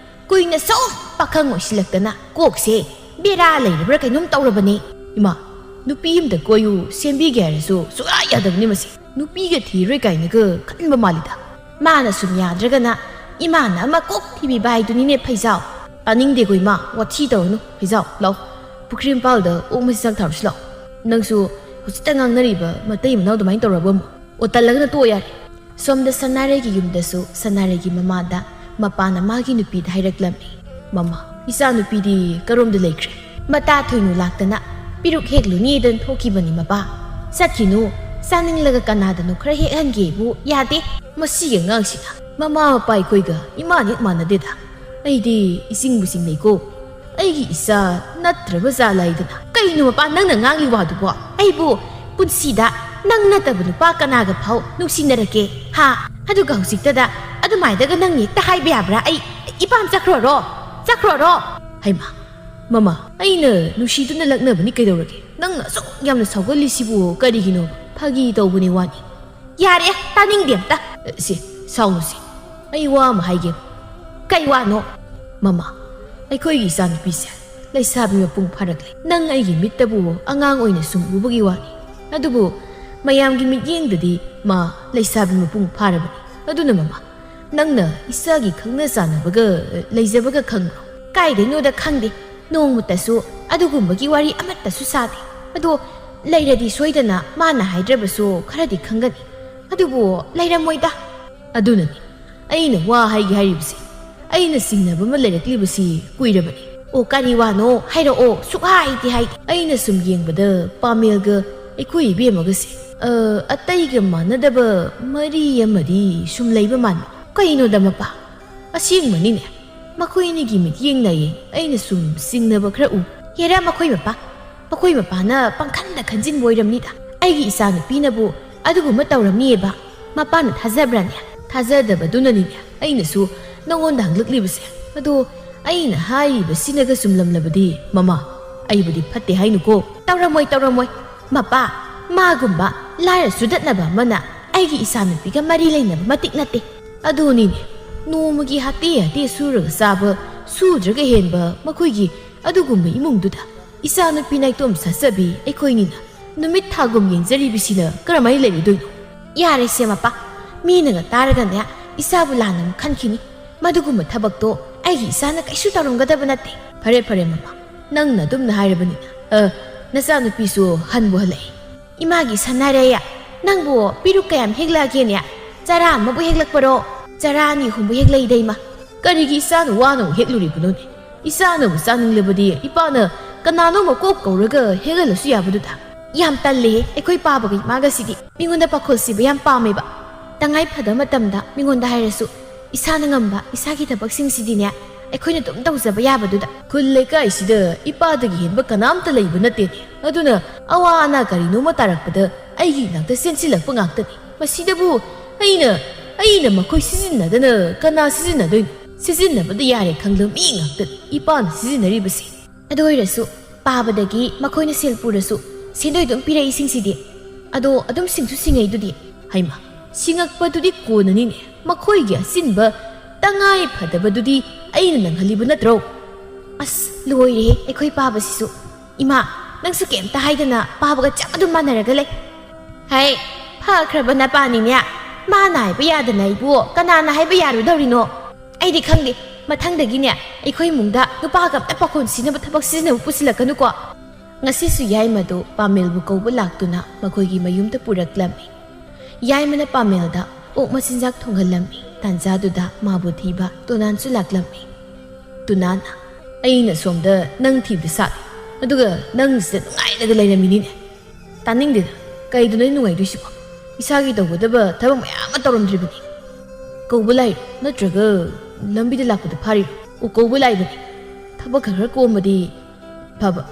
ꯀꯨꯏꯅ ꯁꯨꯝ ꯄꯥꯈꯪ ꯑꯣꯏꯁꯤꯜꯂꯛꯇꯅ ꯀꯣꯛꯁꯦ ꯕꯦꯔꯥ ꯂꯩꯔꯕ꯭ꯔꯥ ꯀꯩꯅꯣꯝ ꯇꯧꯔꯕꯅꯦ꯫ ꯏꯃꯥ, ꯅꯨꯄꯤ ꯑꯃꯗ ꯀꯣꯏꯌꯨ, ꯁꯦꯝꯕꯤꯒꯦ ꯍꯥꯏꯔꯁꯨ ꯁꯨꯡꯌꯥ ꯌꯥꯗꯕꯅꯤ ꯃꯁꯤ꯫ ꯅꯨꯄꯤꯒ ꯊꯤꯔꯣꯏ ꯀꯥꯏꯅꯒ ꯈꯟꯕ ꯃꯥꯜꯂꯤꯗ꯫ ꯃꯥꯅ ꯁꯨꯝ ꯌꯥꯗ꯭ꯔꯒꯅ ꯏꯃꯥꯅ ꯑꯃ ꯀꯣꯛ ꯊꯤꯕꯤꯕ ꯍꯥꯏꯗꯨꯅꯤꯅꯦ, ꯐꯩꯖꯥꯎ꯫ ꯇꯥꯅꯤꯡꯗꯦꯀꯣ ꯏꯃꯥ, ꯋꯥꯊꯤ ꯇꯧꯔꯅꯨ꯫ ꯐꯩꯖꯥꯎ, ꯂꯥꯎ, ꯄꯨꯈ꯭ꯔꯤ ꯃꯄꯥꯜꯗ ꯑꯣꯛ ꯃꯆꯤꯟꯖꯥꯛ ꯊꯥꯔꯨꯁꯤ ꯂꯥꯎ꯫ ꯅꯪꯁꯨ ꯍꯧꯖꯤꯛꯇ ꯉꯥꯡꯅꯔꯤꯕ ꯃꯇꯩ ꯃꯅꯥꯎ ꯑꯗꯨꯃꯥꯏꯅ ꯇꯧꯔꯕ ꯑꯃꯨꯛ? ꯑꯣ, ꯇꯜꯂꯒꯅ ꯇꯣꯛꯑꯣ ꯌꯥꯔꯦ꯫ ꯁꯣꯝꯗ ꯁꯅꯥꯔꯩꯒꯤ ꯌꯨꯝꯗꯁꯨ ꯁꯅꯥꯔꯩꯒꯤ ꯃꯃꯥꯗ ꯃꯄꯥꯅ ꯃꯥꯒꯤ ꯅꯨꯄꯤꯗ ꯍꯥꯏꯔꯛꯂꯝꯃꯤ, "ꯃꯃꯥ, ꯏꯆꯥ ꯅꯨꯄꯤꯗꯤ ꯀꯔꯣꯝꯗ ꯂꯩꯈ꯭ꯔꯦ? ꯃꯇꯥ ꯊꯣꯏꯅꯨ ꯂꯥꯛꯇꯅ ꯄꯤꯔꯨꯛ ꯍꯦꯛꯂꯨꯅꯤꯗꯅ ꯊꯣꯛꯈꯤꯕꯅꯤ ꯃꯄꯥ꯫ ꯆꯠꯈꯤꯅꯨ, ꯆꯥꯅꯤꯡꯂꯒ ꯀꯅꯥꯗꯅꯣ ꯈꯔ ꯍꯦꯛꯍꯟꯒꯦꯕꯨ ꯌꯥꯗꯦ꯫ ꯃꯁꯤꯒꯤ ꯑꯉꯥꯡꯁꯤꯅ ꯃꯃꯥ ꯃꯄꯥ ꯑꯩꯈꯣꯏꯒ ꯏꯃꯥꯟ ꯍꯦꯛ ꯃꯥꯟꯅꯗꯦꯗ꯫ ꯑꯩꯗꯤ ꯏꯆꯤꯡꯕꯨ ꯆꯤꯡꯅꯩꯀꯣ꯫ ꯑꯩꯒꯤ ꯏꯆꯥ ꯅꯠꯇ꯭ꯔꯕ ꯖꯥꯠꯂ ꯍꯥꯏꯗꯅ꯫ ꯀꯩꯅꯣ ꯃꯄꯥ, ꯅꯪꯅ ꯉꯥꯡꯂꯤ ꯋꯥꯗꯨꯕꯣ? ꯑꯩꯕꯨ ꯄꯨꯟꯁꯤꯗ ꯅꯪ ꯅꯠꯇꯕ ꯅꯨꯄꯥ ꯀꯅꯥꯒ ꯐꯥꯎ ꯅꯨꯡꯁꯤꯅꯔꯛꯀꯦ, ꯍꯥ? ꯑꯗꯨꯒ ꯍꯧꯖꯤꯛꯇꯗ ꯑꯗꯨꯃꯥꯏꯗꯒ ꯅꯪꯅ ꯍꯦꯛꯇ ꯍꯥꯏꯕ ꯌꯥꯕ꯭ꯔꯥ? ꯑꯩ ꯏꯄꯥꯝ ꯆꯠꯈ꯭ꯔꯣꯔꯣ? ꯆꯠꯈ꯭ꯔꯣꯔꯣ?" ꯍꯩꯃꯥ, ꯃꯃꯥ, ꯑꯩꯅ ꯅꯨꯡꯁꯤꯗꯨꯅ ꯂꯛꯅꯕꯅꯤ ꯀꯩꯗꯧꯔꯒꯦ? ꯅꯪꯅ ꯑꯁꯨꯛ ꯌꯥꯝꯅ ꯁꯥꯎꯒꯜꯂꯤꯁꯤꯕꯨ ꯀꯔꯤꯒꯤꯅꯣ? ꯐꯥꯒꯤ ꯇꯧꯕꯅꯤ ꯋꯥꯅꯤ꯫ ꯌꯥꯔꯦ, ꯇꯥꯅꯤꯡꯗꯦ ꯑꯝꯇ꯫ ꯁꯤ, ꯁꯥꯎꯅꯨꯁꯤ꯫ ꯑꯩ ꯋꯥ ꯑꯃ ꯍꯥꯏꯒꯦ꯫ ꯀꯩ ꯋꯥꯅꯣ? ꯃꯃꯥ, ꯑꯩꯈꯣꯏꯒꯤ ꯏꯆꯥꯅꯨꯄꯤꯁꯦ ꯂꯩꯁꯥꯕꯤ ꯃꯄꯨꯡ ꯐꯥꯔꯛꯂꯦ꯫ ꯅꯪ ꯑꯩꯒꯤ ꯃꯤꯠꯇꯕꯨ ꯑꯉꯥꯡ ꯑꯣꯏꯅ ꯁꯨꯝ ꯎꯕꯒꯤ ꯋꯥꯅꯤ꯫ ꯑꯗꯨꯕꯨ ꯃꯌꯥꯝꯒꯤ ꯃꯤꯠꯌꯦꯡꯗꯗꯤ ꯃꯥ ꯂꯩꯁꯥꯕꯤ ꯃꯄꯨꯡ ꯐꯥꯔꯕꯅꯤ꯫ ꯑꯗꯨꯅ ꯃꯃꯥ, ꯅꯪꯅ ꯏꯆꯥꯒꯤ ꯈꯪꯅ ꯆꯥꯟꯅꯕꯒ, ꯂꯩꯖꯕꯒ ꯈꯪꯕ꯭ꯔꯣ? ꯀꯥꯏꯗꯩꯅꯣꯗ ꯈꯪꯗꯦ꯫ ꯅꯣꯡꯃꯇꯁꯨ ꯑꯗꯨꯒꯨꯝꯕꯒꯤ ꯋꯥꯔꯤ ꯑꯃꯠꯇꯁꯨ ꯁꯥꯗꯦ꯫ ꯑꯗꯣ ꯂꯩꯔꯗꯤ ꯁꯣꯏꯗꯅ ꯃꯥꯅ ꯍꯥꯏꯗ꯭ꯔꯕꯁꯨ ꯈꯔꯗꯤ ꯈꯪꯒꯅꯤ꯫ ꯑꯗꯨꯕꯨ ꯂꯩꯔꯝꯃꯣꯏꯗ꯫ ꯑꯗꯨꯅꯅꯤ ꯑꯩꯅ ꯋꯥ ꯍꯥꯏꯒꯦ ꯍꯥꯏꯔꯤꯕꯁꯤ꯫ ꯑꯩꯅ ꯆꯤꯡꯅꯕ ꯑꯃ ꯂꯩꯔꯛꯂꯤꯕꯁꯤ ꯀꯨꯏꯔꯕꯅꯤ꯫ ꯑꯣ, ꯀꯔꯤ ꯋꯥꯅꯣ? ꯍꯥꯏꯔꯛꯑꯣ꯫ ꯁꯨꯛꯍꯥꯏꯗꯤ ꯍꯥꯏꯗꯦ꯫ ꯑꯩꯅ ꯁꯨꯝ ꯌꯦꯡꯕꯗ ꯄꯥꯃꯦꯜꯒ ꯑꯩꯈꯣꯏ ꯏꯕꯦꯝꯃꯒꯁꯦ, ꯑ, ꯑꯇꯩꯒ ꯃꯥꯟꯅꯗꯕ ꯃꯔꯤ ꯑꯃꯗꯤ ꯁꯨꯝ ꯂꯩꯕ ꯃꯥꯟꯕ꯫ ꯀꯩꯅꯣꯗ ꯃꯄꯥ? ꯑꯁꯦꯡꯕꯅꯤꯅꯦ꯫ ꯃꯈꯣꯏ ꯑꯅꯤꯒꯤ ꯃꯤꯠꯌꯦꯡꯅ ꯑꯩꯅ ꯁꯨꯝ ꯆꯤꯡꯅꯕ ꯈꯔ ꯎ꯫ ꯍꯦꯔꯥ, ꯃꯈꯣꯏ ꯃꯄꯥ, ꯃꯈꯣꯏ ꯃꯄꯥꯅ ꯄꯪꯈꯟꯗ ꯈꯟꯖꯤꯟꯕ ꯑꯣꯏꯔꯝꯅꯤꯗ꯫ ꯑꯩꯒꯤ ꯏꯆꯥꯅꯨꯄꯤꯅꯕꯨ ꯑꯗꯨꯒꯨꯝꯕ ꯇꯧꯔꯝꯅꯤꯑꯕ꯫ ꯃꯄꯥꯅ ꯊꯥꯖꯕ꯭ꯔꯥꯅꯦ? ꯊꯥꯖꯗꯕꯗꯨꯅꯅꯤꯅꯦ ꯑꯩꯅꯁꯨ ꯅꯉꯣꯟꯗ ꯍꯪꯂꯛꯂꯤꯕꯁꯦ꯫ ꯑꯗꯣ ꯑꯩꯅ ꯍꯥꯏꯔꯤꯕꯁꯤꯅꯒ ꯆꯨꯝꯂꯝꯂꯕꯗꯤ, ꯃꯃꯥ, ꯑꯩꯕꯨꯗꯤ ꯐꯠꯇꯦ ꯍꯥꯏꯅꯨꯀꯣ꯫ ꯇꯧꯔꯝꯃꯣꯏ, ꯇꯧꯔꯝꯃꯣꯏ꯫ ꯃꯄꯥ, ꯃꯥꯒꯨꯝꯕ ꯂꯥꯏꯔ ꯆꯨꯗꯠꯅꯕ ꯑꯃꯅ ꯑꯩꯒꯤ ꯏꯆꯥꯅꯨꯄꯤꯒ ꯃꯔꯤ ꯂꯩꯅꯕ ꯃꯇꯤꯛ ꯅꯠꯇꯦ꯫ ꯑꯗꯨꯅꯤꯅꯦ, ꯅꯣꯡꯃꯒꯤ ꯍꯥꯇꯦ ꯍꯥꯇꯦ ꯁꯨꯔꯒ ꯆꯥꯕ, ꯁꯨꯗ꯭ꯔꯒ ꯍꯦꯟꯕ ꯃꯈꯣꯏꯒꯤ ꯑꯗꯨꯒꯨꯝꯕ ꯏꯃꯨꯡꯗꯨꯗ ꯏꯆꯥꯅꯨꯄꯤ ꯅꯥꯏꯇꯣꯝ ꯁꯥꯠꯆꯕꯤ ꯑꯩꯈꯣꯏꯅꯤꯅ ꯅꯨꯃꯤꯠ ꯊꯥꯒꯨꯝ ꯌꯦꯡꯖꯔꯤꯕꯁꯤꯅ ꯀꯔꯝꯍꯥꯏꯅ ꯂꯩꯔꯨꯗꯣꯏꯅꯣ? ꯌꯥꯔꯦꯁꯦ ꯃꯄꯥ, ꯃꯤꯅꯒ ꯇꯥꯔꯒꯅꯦ ꯏꯆꯥꯕꯨ ꯂꯥꯟꯅ ꯑꯃꯨꯛ ꯈꯟꯈꯤꯅꯤ꯫ ꯃꯗꯨꯒꯨꯝꯕ ꯊꯕꯛꯇꯣ ꯑꯩꯒꯤ ꯏꯆꯥꯅ ꯀꯩꯁꯨ ꯇꯧꯔꯝꯒꯗꯕ ꯅꯠꯇꯦ꯫ ꯐꯔꯦ, ꯐꯔꯦ ꯃꯃꯥ, ꯅꯪꯅ ꯑꯗꯨꯝꯅ ꯍꯥꯏꯔꯕꯅꯤꯅ꯫ ꯑ, ꯅꯆꯥꯅꯨꯄꯤꯁꯨ ꯍꯟꯕꯨ ꯍꯜꯂꯛꯑꯦ꯫ ꯏꯃꯥꯒꯤ ꯁꯅꯥꯔꯩ, ꯅꯪꯕꯨ ꯄꯤꯔꯨꯛ ꯀꯌꯥꯝ ꯍꯦꯛꯂꯛꯑꯒꯦꯅꯦ? ꯆꯔꯥ ꯑꯃꯕꯨ ꯍꯦꯛꯂꯛꯄꯔꯣ? ꯆꯔꯥ ꯑꯅꯤ ꯑꯍꯨꯝꯕꯨ ꯍꯦꯛꯂꯛꯏꯗ ꯏꯃꯥ꯫ ꯀꯔꯤꯒꯤ ꯏꯆꯥꯅ ꯋꯥꯅ ꯑꯃꯨꯛ ꯍꯦꯛꯂꯨꯔꯤꯕꯅꯣꯅꯦ? ꯏꯆꯥꯅꯕꯨ ꯆꯥꯅꯤꯡꯂꯕꯗꯤ ꯏꯄꯥꯅ ꯀꯅꯥꯅꯣꯃ ꯀꯣꯛ ꯀꯧꯔꯒ ꯍꯦꯛꯍꯜꯂꯁꯨ ꯌꯥꯕꯗꯨꯗ꯫ ꯌꯥꯝ ꯇꯜꯂꯦꯍꯦ ꯑꯩꯈꯣꯏ ꯄꯥꯕꯒ ꯏꯃꯥꯒꯁꯤꯗꯤ꯫ ꯃꯤꯉꯣꯟꯗ ꯄꯥꯈꯣꯜ ꯁꯤꯕ ꯌꯥꯝ ꯄꯥꯝꯃꯦꯕ꯫ ꯇꯉꯥꯏ ꯐꯗꯕ ꯃꯇꯝꯗ ꯃꯤꯉꯣꯟꯗ ꯍꯥꯏꯔꯁꯨ ꯏꯁꯥꯅ ꯉꯝꯕ ꯏꯁꯥꯒꯤ ꯊꯕꯛꯁꯤꯡꯁꯤꯗꯤꯅꯦ ꯑꯩꯈꯣꯏꯅ ꯑꯗꯨꯝ ꯇꯧꯖꯕ ꯌꯥꯕꯗꯨꯗ꯫ ꯈꯨꯜ ꯂꯩꯀꯥꯏꯁꯤꯗ ꯏꯄꯥꯗꯒꯤ ꯍꯦꯟꯕ ꯀꯅꯥꯝꯇ ꯂꯩꯕ ꯅꯠꯇꯦꯅꯦ꯫ ꯑꯗꯨꯅ ꯑꯋꯥ ꯑꯅꯥ ꯀꯔꯤꯅꯣꯃ ꯇꯥꯔꯛꯄꯗ ꯑꯩꯒꯤ ꯏꯅꯥꯛꯇ ꯆꯦꯟꯁꯤꯜꯂꯛꯄ ꯉꯥꯛꯇꯅꯤ꯫ ꯃꯁꯤꯗꯕꯨ ꯑꯩꯅ, ꯑꯩꯅ ꯃꯈꯣꯏ ꯁꯤꯖꯤꯟꯅꯗꯅ ꯀꯅꯥ ꯁꯤꯖꯤꯟꯅꯗꯣꯏꯅꯣ? ꯁꯤꯖꯤꯟꯅꯕꯗ ꯌꯥꯔꯦ ꯈꯪꯗꯕ ꯃꯤ ꯉꯥꯛꯇꯅꯤ ꯏꯄꯥꯅ ꯁꯤꯖꯤꯟꯅꯔꯤꯕꯁꯦ꯫ ꯑꯗꯨ ꯑꯣꯏꯔꯁꯨ ꯄꯥꯕꯗꯒꯤ ꯃꯈꯣꯏꯅ ꯁꯦꯜ ꯄꯨꯔꯁꯨ ꯁꯦꯟꯗꯣꯏ ꯑꯗꯨꯝ ꯄꯤꯔꯛꯏꯁꯤꯡꯁꯤꯗꯤ꯫ ꯑꯗꯣ ꯑꯗꯨꯝ ꯁꯤꯡꯁꯨ ꯁꯤꯡꯉꯩꯗꯨꯗꯤ꯫ ꯍꯩꯃ, ꯁꯤꯡꯉꯛꯄꯗꯨꯗꯤ ꯀꯣꯟꯅꯅꯤꯅꯦ꯫ ꯃꯈꯣꯏꯒꯤ ꯑꯆꯤꯟꯕ ꯇꯉꯥꯏ ꯐꯗꯕꯗꯨꯗꯤ ꯑꯩꯅ ꯅꯪꯍꯜꯂꯤꯕ ꯅꯠꯇ꯭ꯔꯣ? ꯑꯁ, ꯂꯣꯏꯔꯦꯍꯦ ꯑꯩꯈꯣꯏ ꯄꯥꯕꯁꯤꯁꯨ꯫ ꯏꯃꯥ, ꯅꯪꯁꯨ ꯀꯩꯝꯇ ꯍꯥꯏꯗꯅ ꯄꯥꯕꯒ ꯆꯞ ꯑꯗꯨꯝ ꯃꯥꯟꯅꯔꯒ ꯂꯩ꯫ ꯍꯩ, ꯐꯈ꯭ꯔꯕ ꯅꯄꯥꯅꯤꯅꯦ꯫ ꯃꯥꯅ ꯍꯥꯏꯕ ꯌꯥꯗꯅ ꯑꯩꯕꯨ ꯀꯅꯥꯅ ꯍꯥꯏꯕ ꯌꯥꯔꯨꯗꯧꯔꯤꯅꯣ? ꯑꯩꯗꯤ ꯈꯪꯗꯦ꯫ ꯃꯊꯪꯗꯒꯤꯅꯦ ꯑꯩꯈꯣꯏ ꯏꯃꯨꯡꯗ ꯅꯨꯄꯥꯒ ꯑꯝꯇ ꯄꯥꯈꯣꯟ ꯁꯤꯅꯕ ꯊꯕꯛ ꯁꯤꯖꯤꯟꯅꯕ ꯄꯨꯁꯤꯜꯂꯛꯀꯅꯨꯀꯣ꯫ ꯉꯁꯤꯁꯨ ꯌꯥꯏꯃꯗꯨ ꯄꯥꯃꯦꯜꯕꯨ ꯀꯧꯕ ꯂꯥꯛꯇꯨꯅ ꯃꯈꯣꯏꯒꯤ ꯃꯌꯨꯝꯗ ꯄꯨꯔꯛꯂꯝꯃꯤ꯫ ꯌꯥꯏꯃꯅ ꯄꯥꯃꯦꯜꯗ ꯑꯣꯛ ꯃꯆꯤꯟꯖꯥꯛ ꯊꯣꯡꯍꯜꯂꯝꯃꯤ꯫ ꯇꯥꯟꯖꯥꯗꯨꯗ ꯃꯥꯕꯨ ꯊꯤꯕ ꯇꯣꯅꯥꯟꯁꯨ ꯂꯥꯛꯂꯝꯃꯤ꯫ ꯇꯣꯅꯥꯟꯅ, "ꯑꯩꯅ ꯁꯣꯝꯗ ꯅꯪ ꯊꯤꯕꯗ ꯁꯥꯠꯂꯤ, ꯑꯗꯨꯒ ꯅꯪ ꯁꯤꯗ ꯅꯨꯡꯉꯥꯏꯅꯒ ꯂꯩꯔꯝꯃꯤꯅꯤꯅꯦ꯫ ꯇꯥꯅꯤꯡꯗꯦꯗ, ꯀꯩꯗꯅꯣ ꯑꯩ ꯅꯨꯡꯉꯥꯏꯗꯣꯏꯁꯤꯕꯣ? ꯏꯁꯥꯒꯤ ꯇꯧꯒꯗꯕ ꯊꯕꯛ ꯃꯌꯥꯝ ꯑꯃ ꯇꯧꯔꯝꯗ꯭ꯔꯤꯕꯅꯤ꯫ ꯀꯧꯕ ꯂꯥꯛꯏꯔꯣ? ꯅꯠꯇ꯭ꯔꯒ ꯂꯝꯕꯤꯗ ꯂꯥꯛꯄꯗ ꯐꯥꯔꯤꯔꯣ?" ꯑꯣ, ꯀꯧꯕ ꯂꯥꯛꯏꯕꯅꯤ꯫ ꯊꯕꯛ ꯈꯔ ꯈꯔ ꯀꯣꯝꯕꯗꯤ ꯐꯕ꯫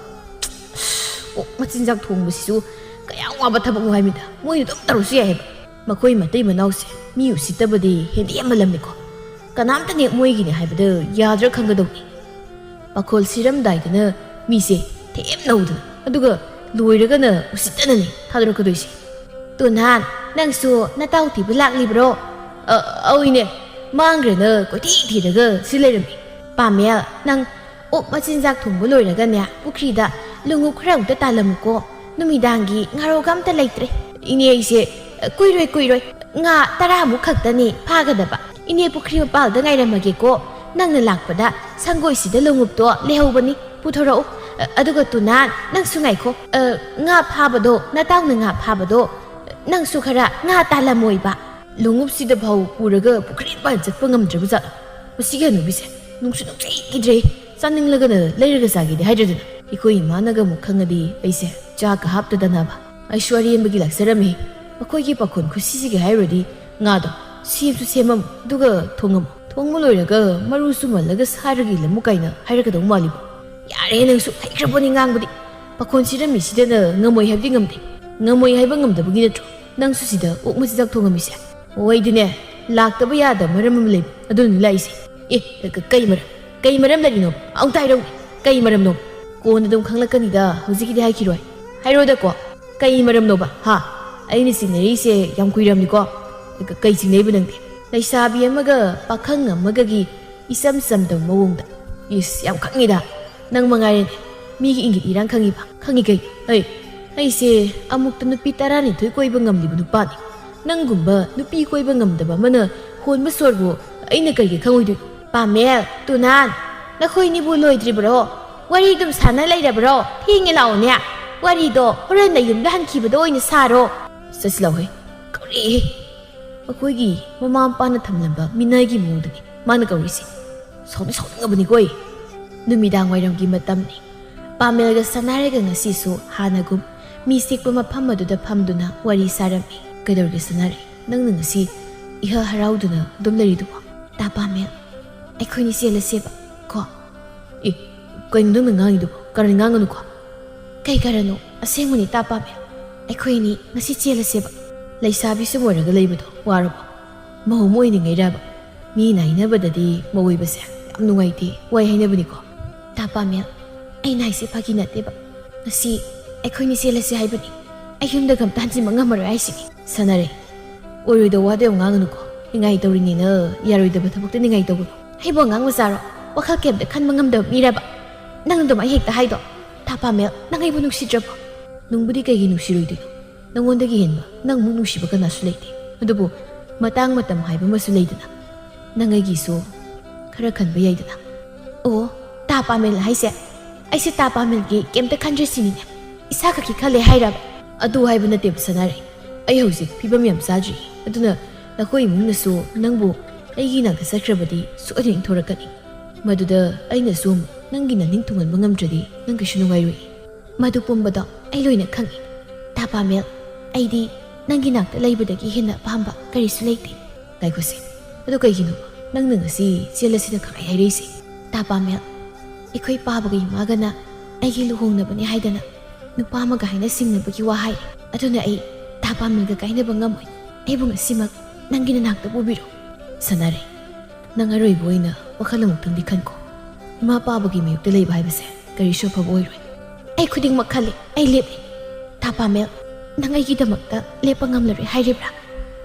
ꯑꯣꯛ ꯃꯆꯤꯟꯖꯥꯛ ꯊꯣꯡꯕꯁꯤꯁꯨ ꯀꯌꯥꯝ ꯋꯥꯕ ꯊꯕꯛꯅꯣ ꯍꯥꯏꯃꯤꯗ꯫ ꯃꯣꯏꯅ ꯑꯗꯨꯝ ꯇꯧꯔꯁꯨ ꯌꯥꯏ ꯍꯥꯏꯕ꯫ ꯃꯈꯣꯏ ꯃꯇꯩ ꯃꯅꯥꯎꯁꯦ ꯃꯤ ꯎꯁꯤꯠꯇꯕꯗꯤ ꯍꯦꯟꯗꯤ ꯌꯥꯝꯃꯜꯂꯝꯅꯤꯀꯣ꯫ ꯀꯅꯥꯝꯇꯅꯦ ꯃꯣꯏꯒꯤꯅꯦ ꯍꯥꯏꯕꯗ ꯌꯥꯗ꯭ꯔꯥ ꯈꯪꯒꯗꯧꯅꯤ꯫ ꯄꯥꯈꯣꯜ ꯁꯤꯔꯝꯗꯥꯏꯗꯅ ꯃꯤꯁꯦ ꯊꯦꯝꯅꯧꯗꯅ, ꯑꯗꯨꯒ ꯂꯣꯏꯔꯒꯅ ꯎꯁꯤꯠꯇꯅꯅꯦ ꯊꯥꯗꯣꯔꯛꯀꯗꯣꯏꯁꯦ꯫ "ꯇꯣꯅꯥꯟ, ꯅꯪꯁꯨ ꯅꯇꯥꯎ ꯊꯤꯕ ꯂꯥꯛꯂꯤꯕ꯭ꯔꯣ?" "ꯑ, ꯑꯧꯏꯅꯦ, ꯃꯥꯡꯈ꯭ꯔꯦꯅ ꯀꯣꯏꯊꯤ ꯊꯤꯔꯒ ꯁꯤ ꯂꯩꯔꯝꯃꯤ꯫ ꯄꯥꯃꯦꯜ, ꯅꯪ ꯑꯣꯛ ꯃꯆꯤꯟꯖꯥꯛ ꯊꯣꯡꯕ ꯂꯣꯏꯔꯒꯅꯦ, ꯄꯨꯈ꯭ꯔꯤꯗ ꯂꯣꯡꯎꯞ ꯈꯔ ꯑꯃꯨꯛꯇ ꯇꯥꯜꯂꯝꯃꯨꯀꯣ꯫ ꯅꯨꯃꯤꯗꯥꯡꯒꯤ ꯉꯥꯔꯧꯒ ꯑꯝꯇ ꯂꯩꯇ꯭ꯔꯦ꯫" "ꯏꯅꯦ, ꯑꯩꯁꯦ, ꯑ, ꯀꯨꯏꯔꯣꯏ, ꯀꯨꯏꯔꯣꯏ꯫ ꯉꯥ ꯇꯔꯥꯃꯨꯛ ꯈꯛꯇꯅꯤ ꯐꯥꯒꯗꯕ꯫ ꯏꯅꯦ, ꯄꯨꯈ꯭ꯔꯤ ꯃꯄꯥꯜꯗ ꯉꯥꯏꯔꯝꯃꯒꯦꯀꯣ꯫ ꯅꯪꯅ ꯂꯥꯛꯄꯗ ꯁꯪꯒꯣꯏꯁꯤꯗ ꯂꯣꯡꯎꯞꯇꯣ ꯂꯩꯍꯧꯕꯅꯤ, ꯄꯨꯊꯣꯔꯛꯎ꯫ ꯑ, ꯑꯗꯨꯒ ꯇꯨꯅꯥꯟ, ꯅꯪꯁꯨ ꯉꯥꯏꯈꯣ꯫ ꯑ, ꯉꯥ ꯐꯥꯕꯗꯣ, ꯅꯇꯥꯎꯅ ꯉꯥ ꯐꯥꯕꯗꯣ, ꯅꯪꯁꯨ ꯈꯔ ꯉꯥ ꯇꯥꯜꯂꯝꯃꯣꯏꯕ꯫" ꯂꯣꯡꯎꯞꯁꯤꯗ ꯐꯥꯎ ꯄꯨꯔꯒ ꯄꯨꯈ꯭ꯔꯤ ꯃꯄꯥꯟ ꯆꯠꯄ ꯉꯝꯗ꯭ꯔꯕ ꯖꯥꯠꯂꯣ? ꯃꯁꯤꯒꯤ ꯍꯅꯨꯕꯤꯁꯦ ꯅꯨꯡꯁꯨ ꯅꯨꯡꯁꯤꯈꯤꯗ꯭ꯔꯦ꯫ ꯆꯥꯅꯤꯡꯂꯒꯅ ꯂꯩꯔꯒ ꯆꯥꯒꯦꯗꯤ ꯍꯥꯏꯗ꯭ꯔꯗꯅ꯫ ꯑꯩꯈꯣꯏ ꯏꯃꯥꯅꯒ ꯑꯃꯨꯛ ꯈꯪꯉꯗꯤ ꯑꯩꯁꯦ ꯆꯥꯛꯀ ꯍꯥꯞꯇꯗꯅꯕ꯫ ꯑꯩꯁꯨ ꯑꯔꯦꯝꯕꯒꯤ ꯂꯥꯛꯆꯔꯝꯃꯤ꯫ ꯃꯈꯣꯏꯒꯤ ꯄꯥꯈꯣꯟ ꯈꯨꯁꯤꯁꯤꯒ ꯍꯥꯏꯔꯨꯔꯗꯤ, "ꯉꯥꯗꯣ ꯁꯦꯝꯁꯨ ꯁꯦꯝꯃꯝꯃꯣ, ꯑꯗꯨꯒ ꯊꯣꯡꯉꯝꯃꯣ꯫ ꯊꯣꯡꯕ ꯂꯣꯏꯔꯒ ꯃꯔꯨꯁꯨ ꯃꯜꯂꯒ ꯁꯥꯔꯒ ꯏꯜꯂꯝꯃꯨ" ꯀꯥꯏꯅ ꯍꯥꯏꯔꯛꯀꯗꯧ ꯃꯥꯜꯂꯤꯕꯣ꯫ ꯌꯥꯔꯦ, ꯅꯪꯁꯨ ꯍꯩꯈ꯭ꯔꯕꯣꯅꯤ ꯉꯥꯡꯕꯗꯤ꯫ ꯄꯥꯈꯣꯟ ꯁꯤꯔꯝꯃꯤꯁꯤꯗꯅ ꯉꯝꯃꯣꯏ ꯍꯥꯏꯕꯗꯤ ꯉꯝꯗꯦ꯫ ꯉꯝꯃꯣꯏ ꯍꯥꯏꯕ ꯉꯝꯗꯕꯒꯤ ꯅꯠꯇ꯭ꯔꯣ ꯅꯪꯁꯨ ꯁꯤꯗ ꯑꯣꯛ ꯃꯆꯤꯟꯖꯥꯛ ꯊꯣꯡꯉꯝꯃꯤꯁꯦ? ꯑꯣ, ꯑꯩꯗꯤꯅꯦ, ꯂꯥꯛꯇꯕ ꯌꯥꯗꯕ ꯃꯔꯝ ꯑꯃ ꯂꯩꯕ, ꯑꯗꯨꯅꯅꯤ ꯂꯥꯛꯏꯁꯦ꯫ ꯑꯦ, ꯀ-, ꯀ-, ꯀꯩ ꯃꯔꯝ? ꯀꯩ ꯃꯔꯝ ꯂꯩꯔꯤꯅꯣ? ꯑꯃꯨꯛꯇ ꯍꯥꯏꯔꯛꯎꯅꯦ꯫ ꯀꯩ ꯃꯔꯝꯅꯣ? ꯀꯣꯟꯅ ꯑꯗꯨꯝ ꯈꯪꯂꯛꯀꯅꯤꯗ, ꯍꯧꯖꯤꯛꯀꯤꯗꯤ ꯍꯥꯏꯈꯤꯔꯣꯏ꯫ ꯍꯥꯏꯔꯣꯗꯀꯣ꯫ ꯀꯩ ꯃꯔꯝꯅꯣꯕ, ꯍꯥ? ꯑꯩꯅ ꯆꯤꯡꯅꯔꯤꯁꯦ ꯌꯥꯝ ꯀꯨꯏꯔꯝꯅꯤꯀꯣ꯫ ꯀ-, ꯀꯩ ꯆꯤꯡꯅꯩꯕ ꯅꯪꯗꯤ? ꯂꯩꯁꯥꯕꯤ ꯑꯃꯒ ꯄꯥꯈꯪ ꯑꯃꯒꯒꯤ ꯏꯆꯝ ꯆꯝꯗꯕ ꯃꯑꯣꯡꯗ꯫ ꯏꯁ, ꯌꯥꯝ ꯈꯪꯉꯤꯗ꯫ ꯅꯪ ꯃꯉꯥꯏꯔꯦꯅꯦ ꯃꯤꯒꯤ ꯏꯪꯒꯤꯠ ꯏꯔꯥꯡ ꯈꯪꯉꯤꯕ꯫ ꯈꯪꯉꯤ ꯀꯩ? ꯑꯩ, ꯑꯩꯁꯦ ꯑꯃꯨꯛꯇ ꯅꯨꯄꯤ ꯇꯔꯥꯅꯤꯊꯣꯏ ꯀꯣꯏꯕ ꯉꯝꯂꯤꯕ ꯅꯨꯄꯥꯅꯤ꯫ ꯅꯪꯒꯨꯝꯕ ꯅꯨꯄꯤ ꯀꯣꯏꯕ ꯉꯝꯗꯕ ꯑꯃꯅ ꯍꯣꯟꯕ ꯁꯣꯔꯕꯨ ꯑꯩꯅ ꯀꯩꯒꯤ ꯈꯪꯉꯣꯏꯗꯣꯏꯅꯣ? ꯄꯥꯃꯦꯜ, ꯇꯨꯅꯥꯟ, ꯅꯈꯣꯏꯅꯤꯕꯨ ꯂꯣꯏꯗ꯭ꯔꯤꯕ꯭ꯔꯣ? ꯋꯥꯔꯤ ꯑꯗꯨꯝ ꯁꯥꯟꯅ ꯂꯩꯔꯕ꯭ꯔꯣ? ꯊꯦꯡꯉꯦ, ꯂꯥꯛꯑꯣꯅꯦ꯫ ꯋꯥꯔꯤꯗꯣ ꯍꯣꯔꯦꯟ ꯅꯌꯨꯝꯗ ꯍꯟꯈꯤꯕꯗ ꯑꯣꯏꯅ ꯁꯥꯔꯣ꯫ ꯆꯠꯁꯤ ꯂꯥꯛꯑꯣꯍꯦ꯫ ꯀꯧꯔꯛꯑꯦꯍꯦ꯫ ꯃꯈꯣꯏꯒꯤ ꯃꯃꯥ ꯃꯄꯥꯅ ꯊꯝꯂꯝꯕ ꯃꯤꯅꯥꯏꯒꯤ ꯃꯑꯣꯡꯗꯅꯤ ꯃꯥꯅ ꯀꯧꯔꯤꯁꯦ꯫ ꯁꯥꯎꯗꯤ ꯁꯥꯎꯅꯤꯡꯉꯕꯅꯤꯀꯣ ꯑꯩ꯫ ꯅꯨꯃꯤꯗꯥꯡ ꯋꯥꯏꯔꯝꯒꯤ ꯃꯇꯝꯅꯤ꯫ ꯄꯥꯃꯦꯜꯒ ꯁꯅꯥꯔꯩꯒ ꯉꯁꯤꯁꯨ ꯍꯥꯟꯅꯒꯨꯝ ꯃꯤ ꯆꯤꯛꯄ ꯃꯐꯝ ꯑꯗꯨꯗ ꯐꯝꯗꯨꯅ ꯋꯥꯔꯤ ꯁꯥꯔꯝꯃꯤ꯫ "ꯀꯩꯗꯧꯔꯒꯦ ꯁꯅꯥꯔꯩ? ꯅꯪꯅ ꯉꯁꯤ ꯏꯍ ꯍꯔꯥꯎꯗꯨꯅ ꯑꯗꯨꯝ ꯂꯩꯔꯤꯗꯨꯕꯣ?" "ꯇꯥ ꯄꯥꯃꯦꯜ, ꯑꯩꯈꯣꯏꯅꯤ ꯆꯦꯜꯂꯁꯦꯕ ꯀꯣ?" "ꯑꯦ, ꯀꯩꯅꯣ ꯅꯪꯅ ꯉꯥꯡꯉꯤꯗꯨꯕꯣ? ꯀꯔꯟ ꯉꯥꯡꯒꯅꯨꯀꯣ꯫" "ꯀꯩ ꯀꯔꯟꯅꯣ? ꯑꯁꯦꯡꯕꯅꯤ ꯇꯥ ꯄꯥꯃꯦꯜ꯫ ꯑꯩꯈꯣꯏꯅꯤ ꯉꯁꯤ ꯆꯦꯜꯂꯁꯦꯕ꯫ ꯂꯩꯁꯥꯕꯤ ꯁꯨꯝ ꯑꯣꯏꯔꯒ ꯂꯩꯕꯗꯣ ꯋꯥꯔꯕꯣ? ꯃꯧ ꯑꯃ ꯑꯣꯏꯅꯤꯡꯉꯩꯔꯕ? ꯃꯤꯅ ꯍꯥꯏꯅꯕꯗꯗꯤ ꯃꯧ ꯑꯣꯏꯕꯁꯦ ꯌꯥꯝ ꯅꯨꯡꯉꯥꯏꯇꯦ, ꯋꯥꯏ ꯍꯥꯏꯅꯕꯅꯤꯀꯣ꯫ ꯇꯥ ꯄꯥꯃꯦꯜ, ꯑꯩꯅ ꯍꯥꯏꯁꯦ ꯐꯥꯒꯤ ꯅꯠꯇꯦꯕ꯫ ꯉꯁꯤ ꯑꯩꯈꯣꯏꯅꯤ ꯆꯦꯜꯂꯁꯦ ꯍꯥꯏꯕꯅꯤ꯫ ꯑꯩ ꯌꯨꯝꯗꯒ ꯑꯝꯇ ꯍꯟꯖꯤꯟꯕ ꯉꯝꯃꯔꯣꯏ ꯍꯥꯏꯁꯤꯅꯤ꯫ ꯁꯥꯟꯅꯔꯦ, ꯑꯣꯏꯔꯣꯏꯗꯧ ꯋꯥꯗꯣ ꯌꯥꯝ ꯉꯥꯡꯒꯅꯨꯀꯣ꯫ ꯅꯤꯡꯉꯥꯏ ꯇꯧꯔꯤꯅꯦꯅ ꯌꯥꯔꯣꯏꯗꯕ ꯊꯕꯛꯇ ꯅꯤꯡꯉꯥꯏ ꯇꯧꯒꯅꯨ꯫ ꯑꯩꯕꯨ ꯑꯉꯥꯡ ꯃꯆꯥꯔꯣ? ꯋꯥꯈꯜ ꯀꯩꯝꯇ ꯈꯟꯕ ꯉꯝꯗꯕ ꯃꯤꯔꯕ? ꯅꯪ ꯑꯗꯨꯃꯥꯏ ꯍꯦꯛꯇ ꯍꯥꯏꯗꯣ? ꯇꯥ ꯄꯥꯃꯦꯜ, ꯅꯪ ꯑꯩꯕꯨ ꯅꯨꯡꯁꯤꯗ꯭ꯔꯕꯣ? ꯅꯨꯡꯕꯨꯗꯤ ꯀꯩꯒꯤ ꯅꯨꯡꯁꯤꯔꯣꯏꯗꯣꯏꯅꯣ? ꯅꯪꯉꯣꯟꯗꯒꯤ ꯍꯦꯟꯕ ꯅꯪꯃꯨꯛ ꯅꯨꯡꯁꯤꯕ ꯀꯅꯥꯁꯨ ꯂꯩꯇꯦ꯫ ꯑꯗꯨꯕꯨ ꯃꯇꯥꯡ ꯃꯇꯝ ꯍꯥꯏꯕ ꯑꯃꯁꯨ ꯂꯩꯗꯅ, ꯅꯪ ꯑꯩꯒꯤꯁꯨ ꯈꯔ ꯈꯟꯕ ꯌꯥꯏꯗꯅ꯫ ꯑꯣ, ꯇꯥ ꯄꯥꯃꯦꯜ ꯍꯥꯏꯁꯦ? ꯑꯩꯁꯦ ꯇꯥ ꯄꯥꯃꯦꯜꯒꯤ ꯀꯩꯝꯇ ꯈꯟꯗ꯭ꯔꯦ ꯁꯤꯅꯤꯅꯦ? ꯏꯁꯥ ꯈꯛꯀꯤ ꯈꯜꯂꯦ ꯍꯥꯏꯔꯕ? ꯑꯗꯨ ꯍꯥꯏꯕ ꯅꯠꯇꯦꯕ ꯁꯅꯥꯔꯩ, ꯑꯩ ꯍꯧꯖꯤꯛ ꯐꯤꯕꯝ ꯌꯥꯝ ꯆꯥꯗ꯭ꯔꯤ꯫ ꯑꯗꯨꯅ ꯅꯈꯣꯏ ꯏꯃꯨꯡꯅꯁꯨ ꯅꯪꯕꯨ ꯑꯩꯒꯤ ꯏꯅꯥꯛꯇ ꯆꯠꯈ꯭ꯔꯕꯗꯤ ꯁꯣꯏꯗꯅ ꯏꯪꯊꯣꯔꯛꯀꯅꯤ꯫ ꯃꯗꯨꯗ ꯑꯩꯅꯁꯨ ꯑꯃꯨꯛ ꯅꯪꯒꯤ ꯅꯅꯤꯡ ꯊꯨꯡꯍꯟꯕ ꯉꯝꯗ꯭ꯔꯗꯤ ꯅꯪ ꯀꯩꯁꯨ ꯅꯨꯡꯉꯥꯏꯔꯣꯏ꯫ ꯃꯗꯨ ꯄꯨꯝꯕꯗꯣ ꯑꯩ ꯂꯣꯏꯅ ꯈꯪꯏ꯫ ꯇꯥ ꯄꯥꯃꯦꯜ, ꯑꯩꯗꯤ ꯅꯪꯒꯤ ꯅꯥꯛꯇ ꯂꯩꯕꯗꯒꯤ ꯍꯦꯟꯅ ꯑꯄꯥꯝꯕ ꯀꯔꯤꯁꯨ ꯂꯩꯇꯦ꯫ ꯉꯥꯏꯈꯣꯁꯦ, ꯑꯗꯨ ꯀꯩꯒꯤꯅꯣ ꯅꯪꯅ ꯉꯁꯤ ꯆꯦꯜꯂꯁꯤꯅ ꯈꯪꯍꯥꯏ ꯍꯥꯏꯔꯛꯏꯁꯦ? ꯇꯥ ꯄꯥꯃꯦꯜ, ꯑꯩꯈꯣꯏ ꯄꯥꯕꯒ ꯏꯃꯥꯒꯅ ꯑꯩꯒꯤ ꯂꯨꯍꯣꯡꯅꯕꯅꯤ ꯍꯥꯏꯗꯅ ꯅꯨꯄꯥ ꯑꯃꯒ ꯍꯥꯏꯅ ꯁꯤꯡꯅꯕꯒꯤ ꯋꯥ ꯍꯥꯏ꯫ ꯑꯗꯨꯅ ꯑꯩ ꯇꯥ ꯄꯥꯃꯦꯜꯒ ꯀꯥꯏꯅꯕ ꯉꯝꯃꯣꯏ꯫ ꯑꯩꯕꯨ ꯉꯁꯤꯃꯛ ꯅꯪꯒꯤ ꯅꯅꯥꯛꯇ ꯄꯨꯕꯤꯔꯣ꯫ ꯁꯥꯟꯅꯔꯦ, ꯅꯪ ꯑꯔꯣꯏꯕ ꯑꯣꯏꯅ ꯋꯥꯈꯜ ꯑꯃꯨꯛꯇꯪꯗꯤ ꯈꯟꯈꯣ꯫ ꯏꯃꯥ ꯄꯥꯕꯒꯤ ꯃꯥꯌꯣꯛꯇ ꯂꯩꯕ ꯍꯥꯏꯕꯁꯦ ꯀꯔꯤꯁꯨ ꯑꯐꯕ ꯑꯣꯏꯔꯣꯏ꯫ ꯑꯩ ꯈꯨꯗꯤꯡꯃꯛ ꯈꯜꯂꯤ, ꯑꯩ ꯂꯦꯞꯂꯤ꯫ ꯇꯥ ꯄꯥꯃꯦꯜ, ꯅꯪ ꯑꯩꯒꯤꯗꯃꯛꯇ ꯂꯦꯞꯄ ꯉꯝꯂꯔꯣꯏ ꯍꯥꯏꯔꯤꯕ꯭ꯔꯥ?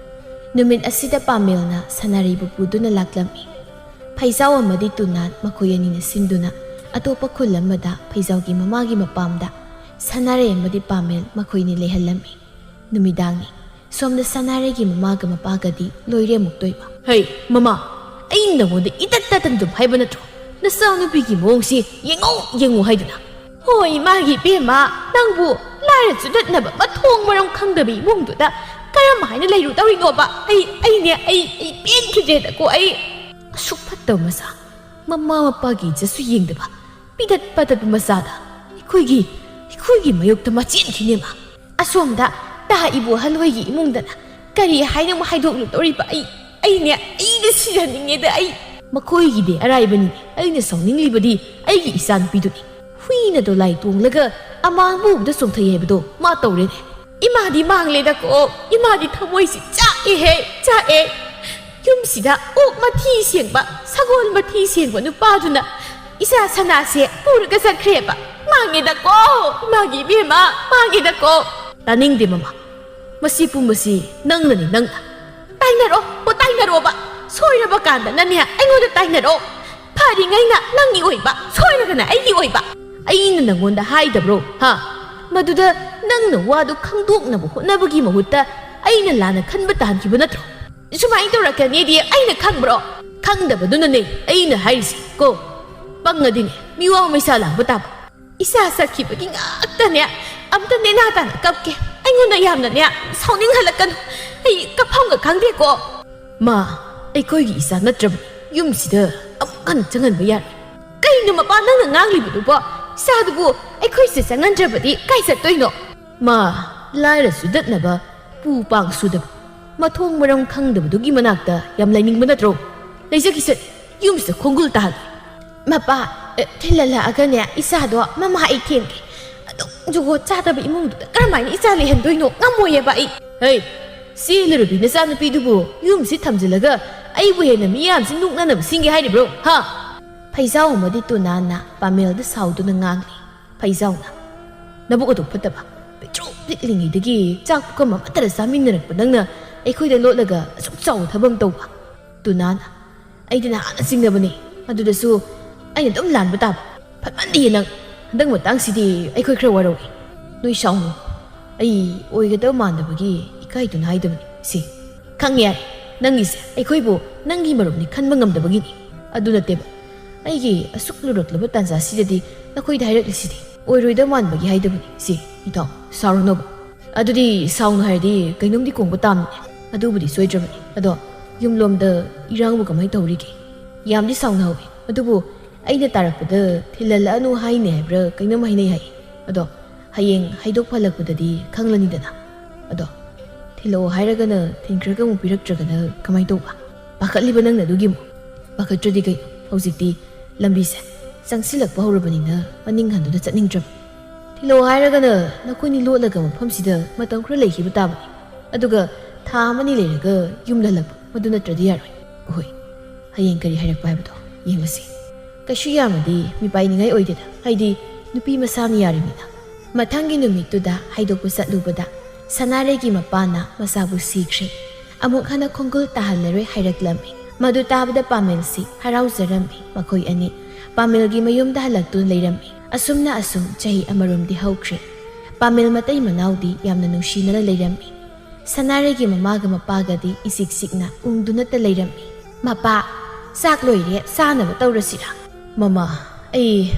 ꯅꯨꯃꯤꯠ ꯑꯁꯤꯗ ꯄꯥꯃꯦꯜꯅ ꯁꯥꯟꯅꯔꯩꯕꯨ ꯄꯨꯗꯨꯅ ꯂꯥꯛꯂꯝꯃꯤ꯫ ꯐꯩꯖꯥꯎ ꯑꯃꯗꯤ ꯇꯨꯅꯥꯟ ꯃꯈꯣꯏ ꯑꯅꯤꯅ ꯁꯤꯟꯗꯨꯅ ꯑꯇꯣꯞꯄ ꯈꯨꯜ ꯑꯃꯗ ꯐꯩꯖꯥꯎꯒꯤ ꯃꯃꯥꯒꯤ ꯃꯄꯥꯝꯗ ꯁꯥꯟꯅꯔꯩ ꯑꯃꯗꯤ ꯄꯥꯃꯦꯜ ꯃꯈꯣꯏꯅꯤ ꯂꯩꯍꯜꯂꯝꯃꯤ꯫ ꯅꯨꯃꯤꯗꯥꯡꯅꯤ꯫ ꯁꯣꯝꯗ ꯁꯅꯥꯔꯩꯒꯤ ꯃꯃꯥꯒ ꯃꯄꯥꯒꯗꯤ ꯂꯣꯏꯔꯦ ꯑꯃꯨꯛꯇꯣꯏꯕ꯫ ꯍꯩ, ꯃꯃꯥ, ꯑꯩ ꯅꯉꯣꯟꯗ ꯏꯇꯠ ꯇꯠꯇꯅ ꯑꯗꯨꯝ ꯍꯥꯏꯕ ꯅꯠꯇ꯭ꯔꯣ? ꯅꯆꯥꯅꯨꯄꯤꯒꯤ ꯃꯑꯣꯡꯁꯤ ꯌꯦꯡꯉꯧ ꯌꯦꯡꯉꯨ ꯍꯥꯏꯗꯅ꯫ ꯍꯣꯏ, ꯏꯃꯥꯒꯤ ꯏꯕꯦꯝꯃ, ꯅꯪꯕꯨ ꯂꯥꯏꯔ ꯆꯨꯗꯠꯅꯕ ꯃꯊꯣꯡ ꯃꯔꯝ ꯈꯪꯗꯕ ꯏꯃꯨꯡꯗꯨꯗ ꯀꯔꯝ ꯍꯥꯏꯅ ꯂꯩꯔꯨꯗꯧꯔꯤꯅꯣꯕ? ꯑꯩ, ꯑꯩꯅꯦ, ꯑꯩ, ꯑꯩ ꯄꯦꯟꯈꯤꯗ꯭ꯔꯦꯗꯀꯣ, ꯑꯩ꯫ ꯑꯁꯨꯛ ꯐꯠꯇꯕ ꯃꯆꯥ, ꯃꯃꯥ ꯃꯄꯥꯒꯤ ꯏꯖꯠꯁꯨ ꯌꯦꯡꯗꯕ, ꯄꯤꯗꯠ ꯄꯥꯗꯠꯄ ꯃꯆꯥꯗ ꯑꯩꯈꯣꯏꯒꯤ, ꯑꯩꯈꯣꯏꯒꯤ ꯃꯥꯌꯣꯛꯇ ꯃꯆꯦꯟ ꯊꯤꯅꯦ ꯃꯥ꯫ ꯑꯁꯣꯝꯗ ꯇꯥ ꯏꯕꯣ ꯑꯍꯜ ꯍꯣꯏꯒꯤ ꯏꯃꯨꯡꯗꯅ ꯀꯔꯤ ꯍꯥꯏꯅ ꯑꯃꯨꯛ ꯍꯥꯏꯗꯣꯛꯂꯨꯗꯧꯔꯤꯕ? ꯑꯩ, ꯑꯩꯅꯦ, ꯑꯩꯅ ꯁꯤꯖꯅꯤꯡꯉꯦꯗ ꯑꯩ꯫ ꯃꯈꯣꯏꯒꯤꯗꯤ ꯑꯔꯥꯏꯕꯅꯤ, ꯑꯩꯅ ꯁꯥꯎꯅꯤꯡꯂꯤꯕꯗꯤ ꯑꯩꯒꯤ ꯏꯆꯥꯅꯨꯄꯤꯗꯨꯅꯤ꯫ ꯍꯨꯏꯅ ꯗꯣꯂꯥꯏ ꯇꯣꯡꯂꯒ ꯑꯃꯥꯡꯕ ꯎꯕꯗ ꯆꯣꯡꯊꯩ ꯍꯥꯏꯕꯗꯣ ꯃꯥ ꯇꯧꯔꯦꯅꯦ꯫ ꯏꯃꯥꯗꯤ ꯃꯥꯡꯂꯦꯗꯀꯣ, ꯏꯃꯥꯗꯤ ꯊꯃꯣꯏꯁꯤ ꯆꯥꯛꯑꯦꯍꯦ, ꯆꯥꯛꯑꯦ꯫ ꯌꯨꯝꯁꯤꯗ ꯑꯣꯛ ꯃꯊꯤ ꯁꯦꯡꯕ, ꯁꯒꯣꯜ ꯃꯊꯤ ꯁꯦꯡꯕ ꯅꯨꯄꯥꯗꯨꯅ ꯏꯆꯥ ꯁꯅꯥꯁꯦ ꯄꯨꯔꯒ ꯆꯠꯈ꯭ꯔꯦꯕ꯫ ꯃꯥꯡꯉꯦꯗꯀꯣ, ꯏꯃꯥꯒꯤ ꯏꯕꯦꯝꯃ, ꯃꯥꯡꯉꯦꯗꯀꯣ꯫ ꯇꯥꯅꯤꯡꯗꯦ ꯃꯃꯥ, ꯃꯁꯤ ꯄꯨꯝꯕꯁꯤ ꯅꯪꯅꯅꯤ, ꯅꯪꯅ꯫ ꯇꯥꯏꯅꯔꯣ, ꯑꯣ ꯇꯥꯏꯅꯔꯣꯕ꯫ ꯁꯣꯏꯔꯕ ꯀꯥꯟꯗꯅꯅꯦ ꯑꯩꯉꯣꯟꯗ ꯇꯥꯏꯅꯔꯣ꯫ ꯐꯔꯤꯉꯩꯅ ꯅꯪꯒꯤ ꯑꯣꯏꯕ, ꯁꯣꯏꯔꯒꯅ ꯑꯩꯒꯤ ꯑꯣꯏꯕ꯫ ꯑꯩꯅ ꯅꯪꯉꯣꯟꯗ ꯍꯥꯏꯗꯕ꯭ꯔꯣ, ꯍꯥ? ꯃꯗꯨꯗ ꯅꯪꯅ ꯋꯥꯗꯨ ꯈꯪꯗꯣꯛꯅꯕ ꯍꯣꯠꯅꯕꯒꯤ ꯃꯍꯨꯠꯇ ꯑꯩꯅ ꯂꯥꯟꯅ ꯈꯟꯕ ꯇꯥꯍꯟꯈꯤꯕ ꯅꯠꯇ꯭ꯔꯣ? ꯁꯨꯃꯥꯏꯅ ꯇꯧꯔꯛꯀꯅꯤꯗꯤ ꯑꯩꯅ ꯈꯪꯕ꯭ꯔꯣ? ꯈꯪꯗꯕꯗꯨꯅꯅꯦ ꯑꯩꯅ ꯍꯥꯏꯔꯤꯁꯤ ꯀꯣ꯫ ꯄꯪꯉꯗꯤꯅꯦ ꯃꯤꯋꯥ ꯃꯩꯁꯥ ꯂꯥꯡꯕ ꯇꯥꯕ꯫ ꯏꯆꯥ ꯆꯠꯈꯤꯕꯒꯤ ꯉꯥꯛꯇꯅꯦ ꯑꯝꯇ ꯅꯦꯅꯥ ꯇꯥꯅ ꯀꯞꯀꯦ꯫ ꯑꯩꯉꯣꯟꯗ ꯌꯥꯝꯅꯅꯦ ꯁꯥꯎꯅꯤꯡꯍꯜꯂꯛꯀꯅꯨ꯫ ꯑꯩ ꯀꯞꯐꯝꯒ ꯈꯪꯗꯦꯀꯣ꯫ ꯃꯥ, ꯑꯩꯈꯣꯏꯒꯤ ꯏꯆꯥ ꯅꯠꯇ꯭ꯔꯕ ꯌꯨꯝꯁꯤꯗ ꯑꯃꯨꯛ ꯍꯟꯅ ꯆꯪꯍꯟꯕ ꯌꯥꯔꯣꯏ꯫ ꯀꯩꯅꯣ ꯃꯄꯥ ꯅꯪꯅ ꯉꯥꯡꯂꯤꯕꯗꯨꯕꯣ? ꯏꯆꯥꯗꯨꯕꯨ ꯑꯩꯈꯣꯏꯁꯦ ꯆꯪꯍꯟꯗ꯭ꯔꯕꯗꯤ ꯀꯥꯏ ꯆꯠꯇꯣꯏꯅꯣ? ꯃꯥ, ꯂꯥꯏꯔ ꯆꯨꯗꯠꯅꯕ, ꯄꯨ ꯄꯥꯡ ꯁꯨꯗꯕ, ꯃꯊꯣꯡ ꯃꯔꯝ ꯈꯪꯗꯕꯗꯨꯒꯤ ꯃꯅꯥꯛꯇ ꯌꯥꯝ ꯂꯩꯅꯤꯡꯕ ꯅꯠꯇ꯭ꯔꯣ? ꯂꯩꯖꯈꯤꯁꯅꯨ, ꯌꯨꯝꯁꯤꯗ ꯈꯣꯡꯒꯨꯜ ꯇꯥꯍꯜꯂꯣꯏ꯫ ꯃꯄꯥ, ꯑꯦ, ꯊꯤꯜꯍꯜꯂꯛꯑꯒꯅꯦ ꯏꯆꯥꯗꯣ ꯃꯃꯥ ꯑꯩ ꯊꯦꯝꯒꯦ꯫ ꯑꯗꯨꯛ ꯖꯨꯒꯣꯠ ꯆꯥꯗꯕ ꯏꯃꯨꯡꯗꯨꯗ ꯀꯔꯝꯍꯥꯏꯅ ꯏꯆꯥ ꯂꯩꯍꯟꯗꯣꯏꯅꯣ? ꯉꯝꯃꯣꯏꯌꯦꯕ ꯑꯩ꯫ ꯍꯩ, ꯆꯦꯜꯂꯨꯔꯕꯤ ꯅꯆꯥꯅꯨꯄꯤꯗꯨꯕꯨ ꯌꯨꯝꯁꯤ ꯊꯝꯖꯤꯜꯂꯒ ꯑꯩꯕꯨ ꯍꯦꯟꯅ ꯃꯤꯌꯥꯝꯁꯤ ꯅꯣꯛꯅꯅꯕ ꯁꯤꯟꯒꯦ ꯍꯥꯏꯔꯤꯕ꯭ꯔꯣ? ꯍꯥ? ꯐꯩꯖꯥꯎ ꯑꯃꯗꯤ ꯇꯨꯅꯥꯟꯅ ꯄꯥꯃꯦꯜꯗ ꯁꯥꯎꯗꯨꯅ ꯉꯥꯡꯂꯤ꯫ ꯐꯩꯖꯥꯎꯅ, "ꯅꯕꯨꯛ ꯑꯗꯨ ꯐꯠꯇꯕ, ꯄꯤꯛꯇ꯭ꯔꯨ ꯄꯤꯛꯂꯤꯉꯩꯗꯒꯤ ꯆꯥꯛ ꯄꯨꯈꯝ ꯑꯃꯠꯇꯗ ꯆꯥꯃꯤꯟꯅꯔꯛꯄ ꯅꯪꯅ ꯑꯩꯈꯣꯏꯗ ꯂꯣꯠꯂꯒ ꯑꯁꯨꯛ ꯆꯥꯎꯕ ꯊꯕꯛ ꯑꯃ ꯇꯧꯕ?" ꯇꯨꯅꯥꯅ, "ꯑꯩꯗꯤ ꯅꯍꯥꯟꯅ ꯆꯤꯡꯅꯕꯅꯤ, ꯑꯗꯨꯗꯁꯨ ꯑꯩꯅ ꯑꯗꯨꯝ ꯂꯥꯟꯕ ꯇꯥꯕ꯫ ꯐꯠꯃꯟꯗꯤꯌꯦ ꯅꯪ꯫ ꯍꯟꯗꯛ ꯃꯇꯥꯡꯁꯤꯗꯤ ꯑꯩꯈꯣꯏ ꯈꯔ ꯋꯥꯔꯧꯏ꯫ ꯅꯣꯏ ꯁꯥꯎꯅꯨ꯫ ꯑꯩ ꯑꯣꯏꯒꯗꯕ ꯃꯥꯟꯗꯕꯒꯤ ꯏꯀꯥꯏꯗꯨꯅ ꯍꯥꯏꯗꯕꯅꯤ ꯁꯤ꯫ ꯈꯪꯉꯦ ꯌꯥꯔꯦ, ꯅꯪꯒꯤꯁꯦ ꯑꯩꯈꯣꯏꯕꯨ ꯅꯪꯒꯤ ꯃꯔꯨꯞꯅꯤ ꯈꯟꯕ ꯉꯝꯗꯕꯒꯤꯅꯤ꯫ ꯑꯗꯨ ꯅꯠꯇꯦꯕ, ꯑꯩꯒꯤ ꯑꯁꯨꯛ ꯂꯨꯔꯛꯂꯕ ꯇꯥꯟꯖꯥꯁꯤꯗꯗꯤ ꯅꯈꯣꯏꯗ ꯍꯥꯏꯔꯛꯂꯤꯁꯤꯗꯤ ꯑꯣꯏꯔꯣꯏꯗꯕ ꯃꯥꯟꯕꯒꯤ ꯍꯥꯏꯗꯕꯅꯤ ꯁꯤ꯫ ꯏꯇꯥꯎ, ꯁꯥꯎꯔꯨꯅꯣꯕ꯫ ꯑꯗꯨꯗꯤ ꯁꯥꯎꯅꯨ ꯍꯥꯏꯔꯗꯤ ꯀꯩꯅꯣꯝꯗꯤ ꯀꯣꯡꯕ ꯇꯥꯕꯅꯤꯅꯦ꯫ ꯑꯗꯨꯕꯨꯗꯤ ꯁꯣꯏꯗ꯭ꯔꯕꯅꯤ꯫ ꯑꯗꯣ ꯌꯨꯝꯂꯣꯝꯗ ꯏꯔꯥꯡꯕꯨ ꯀꯃꯥꯏꯅ ꯇꯧꯔꯤꯒꯦ? ꯌꯥꯝꯗꯤ ꯁꯥꯎꯅꯍꯧꯋꯤ, ꯑꯗꯨꯕꯨ ꯑꯩꯅ ꯇꯥꯔꯛꯄꯗ ꯊꯤꯜꯍꯜꯂꯛꯑꯅꯨ ꯍꯥꯏꯅꯦ ꯍꯥꯏꯕ꯭ꯔꯥ ꯀꯩꯅꯣꯝ ꯍꯥꯏꯅꯩ ꯍꯥꯏ꯫ ꯑꯗꯣ ꯍꯌꯦꯡ ꯍꯥꯏꯗꯣꯛ ꯐꯜꯂꯛꯄꯗꯗꯤ ꯈꯪꯂꯅꯤꯗꯅ꯫ ꯑꯗꯣ ꯊꯤꯜꯂꯛꯑꯣ ꯍꯥꯏꯔꯒꯅ ꯊꯤꯟꯈ꯭ꯔꯒ ꯑꯃꯨꯛ ꯄꯤꯔꯛꯇ꯭ꯔꯒꯅ ꯀꯃꯥꯏꯅ ꯇꯧꯕ? ꯄꯥꯈꯠꯂꯤꯕ ꯅꯪꯅ ꯑꯗꯨꯒꯤ ꯑꯃꯨꯛ? ꯄꯥꯈꯠꯇ꯭ꯔꯗꯤ ꯀꯩꯅꯣ? ꯍꯧꯖꯤꯛꯇꯤ ꯂꯝꯕꯤꯁꯦ ꯆꯪꯁꯤꯜꯂꯛꯄ ꯍꯧꯔꯕꯅꯤꯅ ꯃꯅꯤꯡ ꯍꯟꯗꯨꯅ ꯆꯠꯅꯤꯡꯗ꯭ꯔꯕ꯫ ꯏꯜꯂꯣ ꯍꯥꯏꯔꯒꯅ ꯅꯈꯣꯏꯅꯤ ꯂꯣꯠꯂꯒ ꯃꯐꯝꯁꯤꯗ ꯃꯇꯝ ꯈꯔ ꯂꯩꯈꯤꯕ ꯇꯥꯕꯅꯤ꯫ ꯑꯗꯨꯒ ꯊꯥ ꯑꯃꯅꯤ ꯂꯩꯔꯒ ꯌꯨꯝꯗ ꯍꯜꯂꯛꯄ, ꯃꯗꯨ ꯅꯠꯇ꯭ꯔꯗꯤ ꯌꯥꯔꯣꯏ꯫ ꯑꯍꯣꯏ, ꯍꯌꯦꯡ ꯀꯔꯤ ꯍꯥꯏꯔꯛꯄ ꯍꯥꯏꯕꯗꯣ ꯌꯦꯡꯂꯁꯤ꯫ ꯀꯩꯁꯨ ꯌꯥꯝꯅꯗꯤ ꯃꯤꯄꯥꯏꯅꯤꯡꯉꯥꯏ ꯑꯣꯏꯗꯦꯗ, ꯍꯥꯏꯗꯤ ꯅꯨꯄꯤ ꯃꯁꯥꯅ ꯌꯥꯔꯤꯕꯅꯤꯅ꯫ ꯃꯊꯪꯒꯤ ꯅꯨꯃꯤꯠꯇꯨꯗ ꯍꯥꯏꯗꯣꯛꯄ ꯆꯠꯂꯨꯕꯗ ꯁꯅꯥꯔꯩꯒꯤ ꯃꯄꯥꯅ ꯃꯆꯥꯕꯨ ꯁꯤꯈ꯭ꯔꯦ, ꯑꯃꯨꯛ ꯍꯟꯅ ꯈꯣꯡꯒꯨꯜ ꯇꯥꯍꯜꯂꯔꯣꯏ ꯍꯥꯏꯔꯛꯂꯝꯃꯤ꯫ ꯃꯗꯨ ꯇꯥꯕꯗ ꯄꯥꯃꯦꯜꯁꯤ ꯍꯔꯥꯎꯖꯔꯝꯃꯤ꯫ ꯃꯈꯣꯏ ꯑꯅꯤ ꯄꯥꯃꯦꯜꯒꯤ ꯃꯌꯨꯝꯗ ꯍꯜꯂꯛꯇꯨꯅ ꯂꯩꯔꯝꯃꯤ꯫ ꯑꯁꯨꯝꯅ ꯑꯁꯨꯝ ꯆꯍꯤ ꯑꯃꯔꯣꯝꯗꯤ ꯍꯧꯈ꯭ꯔꯦ꯫ ꯄꯥꯃꯦꯜ ꯃꯇꯩ ꯃꯅꯥꯎꯗꯤ ꯌꯥꯝꯅ ꯅꯨꯡꯁꯤꯅꯅ ꯂꯩꯔꯝꯃꯤ꯫ ꯁꯅꯥꯔꯩꯒꯤ ꯃꯃꯥꯒ ꯃꯄꯥꯒꯗꯤ ꯏꯆꯤꯛ ꯆꯤꯛꯅ ꯎꯪꯗꯨꯅꯇ ꯂꯩꯔꯝꯃꯤ꯫ "ꯃꯄꯥ, ꯆꯥꯛ ꯂꯣꯏꯔꯦ, ꯆꯥꯅꯕ ꯇꯧꯔꯁꯤꯔꯥ?" "ꯃꯃꯥ, ꯑꯩ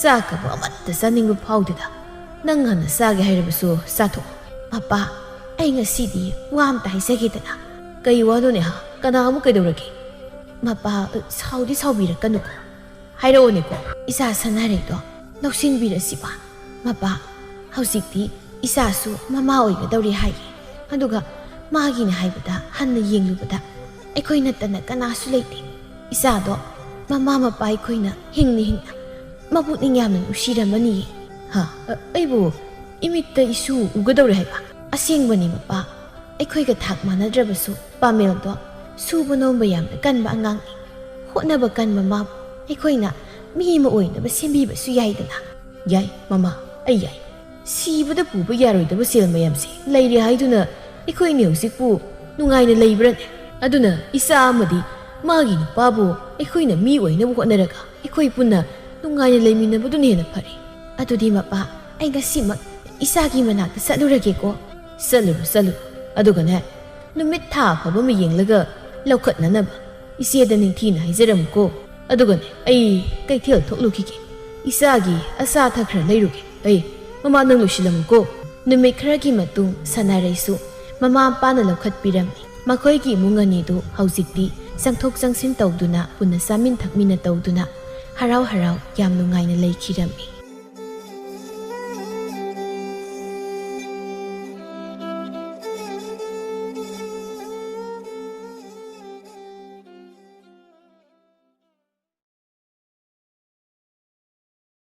ꯆꯥꯛꯀꯕꯨ ꯑꯃꯠꯇ ꯆꯥꯅꯤꯡꯕ ꯐꯥꯎꯗꯦꯗ꯫ ꯅꯪ ꯍꯥꯟꯅ ꯆꯥꯒꯦ ꯍꯥꯏꯔꯕꯁꯨ ꯆꯥꯊꯣꯛꯑꯣ꯫" "ꯃꯄꯥ, ꯑꯩ ꯉꯁꯤꯗꯤ ꯋꯥ ꯑꯝꯇ ꯍꯥꯏꯖꯒꯦꯗꯅ꯫" "ꯀꯩ ꯋꯥꯅꯣꯅꯦ ꯍꯥ? ꯀꯅꯥ ꯑꯃꯨꯛ ꯀꯩꯗꯧꯔꯒꯦ?" "ꯃꯄꯥ, ꯁꯥꯎꯗꯤ ꯁꯥꯎꯕꯤꯔꯛꯀꯅꯨꯀꯣ꯫ ꯍꯥꯏꯔꯛꯑꯣꯅꯦꯀꯣ, ꯏꯆꯥ ꯁꯅꯥꯔꯩꯗꯣ ꯂꯧꯁꯤꯟꯕꯤꯔꯁꯤꯕ꯫" "ꯃꯄꯥ, ꯍꯧꯖꯤꯛꯇꯤ ꯏꯆꯥꯁꯨ ꯃꯃꯥ ꯑꯣꯏꯒꯗꯧꯔꯦ ꯍꯥꯏꯌꯦ꯫ ꯑꯗꯨꯒ ꯃꯥꯒꯤꯅ ꯍꯥꯏꯕꯗ ꯍꯟꯅ ꯌꯦꯡꯂꯨꯕꯗ ꯑꯩꯈꯣꯏ ꯅꯠꯇꯅ ꯀꯅꯥꯁꯨ ꯂꯩꯇꯦ꯫ ꯏꯆꯥꯗꯣ ꯃꯃꯥ ꯃꯄꯥ ꯑꯩꯈꯣꯏꯅ ꯍꯤꯡꯅ ꯍꯤꯡꯅ ꯃꯄꯨꯛꯅꯤꯡ ꯌꯥꯝꯅ ꯅꯨꯡꯁꯤꯔꯝꯃꯅꯤꯌꯦ꯫" "ꯍꯥ? ꯑ-, ꯑꯩꯕꯨ ꯏꯃꯤꯠꯇ ꯏꯁꯨ ꯎꯒꯗꯧꯔꯦ ꯍꯥꯏꯕ?" "ꯑꯁꯦꯡꯕꯅꯤ ꯃꯄꯥ, ꯑꯩꯈꯣꯏꯒ ꯊꯥꯛ ꯃꯥꯟꯅꯗ꯭ꯔꯕꯁꯨ ꯄꯥꯃꯦꯜꯗꯣ ꯁꯨꯕ ꯅꯣꯝꯕ ꯌꯥꯝꯅ ꯀꯟꯕ ꯑꯉꯥꯡꯅꯤ꯫ ꯍꯣꯠꯅꯕ ꯀꯟꯕ ꯃꯥꯕꯨ ꯑꯩꯈꯣꯏꯅ ꯃꯤ ꯑꯃ ꯑꯣꯏꯅꯕ ꯁꯦꯝꯕꯤꯕꯁꯨ ꯌꯥꯏꯗꯅ꯫" "ꯌꯥꯏ ꯃꯃꯥ, ꯑꯩ ꯌꯥꯏ꯫ ꯁꯤꯕꯗ ꯄꯨꯕ ꯌꯥꯔꯣꯏꯗꯕ ꯁꯦꯜ ꯃꯌꯥꯝꯁꯦ ꯂꯩꯔꯦ ꯍꯥꯏꯗꯨꯅ ꯑꯩꯈꯣꯏꯅꯤ ꯍꯧꯖꯤꯛꯄꯨ ꯅꯨꯡꯉꯥꯏꯅ ꯂꯩꯕ꯭ꯔꯅꯦ? ꯑꯗꯨꯅ ꯏꯆꯥ ꯑꯃꯗꯤ ꯃꯥꯒꯤ ꯅꯨꯄꯥꯕꯨ ꯑꯩꯈꯣꯏꯅ ꯃꯤ ꯑꯣꯏꯅꯕ ꯍꯣꯠꯅꯔꯒ ꯑꯩꯈꯣꯏ ꯄꯨꯟꯅ ꯅꯨꯡꯉꯥꯏꯅ ꯂꯩꯃꯤꯟꯅꯕꯗꯨꯅ ꯍꯦꯟꯅ ꯐꯔꯦ꯫ ꯑꯗꯨꯗꯤ ꯃꯄꯥ, ꯑꯩ ꯉꯁꯤꯃꯛ ꯏꯆꯥꯒꯤ ꯃꯅꯥꯛꯇ ꯆꯠꯂꯨꯔꯒꯦꯀꯣ꯫" "ꯆꯠꯂꯨꯔꯣ, ꯆꯠꯂꯨꯔꯣ꯫ ꯑꯗꯨꯒꯅꯦ, ꯅꯨꯃꯤꯠ ꯊꯥ ꯑꯐꯕ ꯑꯃ ꯌꯦꯡꯂꯒ ꯂꯧꯈꯠꯅꯅꯕ ꯏꯆꯦꯗ ꯅꯤꯡꯊꯤꯅ ꯍꯥꯏꯖꯔꯝꯃꯨꯀꯣ꯫ ꯑꯗꯨꯒꯅꯦ, ꯑꯩ ꯀꯩꯊꯦꯜ ꯊꯣꯛꯂꯨꯈꯤꯒꯦ꯫ ꯏꯆꯥꯒꯤ ꯑꯆꯥ ꯑꯊꯛ ꯈꯔ ꯂꯩꯔꯨꯒꯦ꯫ ꯑꯩ, ꯃꯃꯥ, ꯅꯪ ꯂꯣꯏꯁꯤꯜꯂꯝꯃꯨꯀꯣ꯫" ꯅꯨꯃꯤꯠ ꯈꯔꯒꯤ ꯃꯇꯨꯡ ꯁꯅꯥꯔꯩꯁꯨ ꯃꯃꯥ ꯃꯄꯥꯅ ꯂꯧꯈꯠꯄꯤꯔꯝꯃꯤ꯫ ꯃꯈꯣꯏꯒꯤ ꯏꯃꯨꯡ ꯑꯅꯤꯗꯨ ꯍꯧꯖꯤꯛꯇꯤ ꯆꯪꯊꯣꯛ ꯆꯪꯁꯤꯟ ꯇꯧꯗꯨꯅ ꯄꯨꯟꯅ ꯆꯥꯃꯤꯟ ꯊꯛꯃꯤꯟꯅ ꯇꯧꯗꯨꯅ ꯍꯔꯥꯎ ꯍꯔꯥꯎ ꯌꯥꯝ ꯅꯨꯡꯉꯥꯏꯅ ꯂꯩꯈꯤꯔꯝꯃꯤ꯫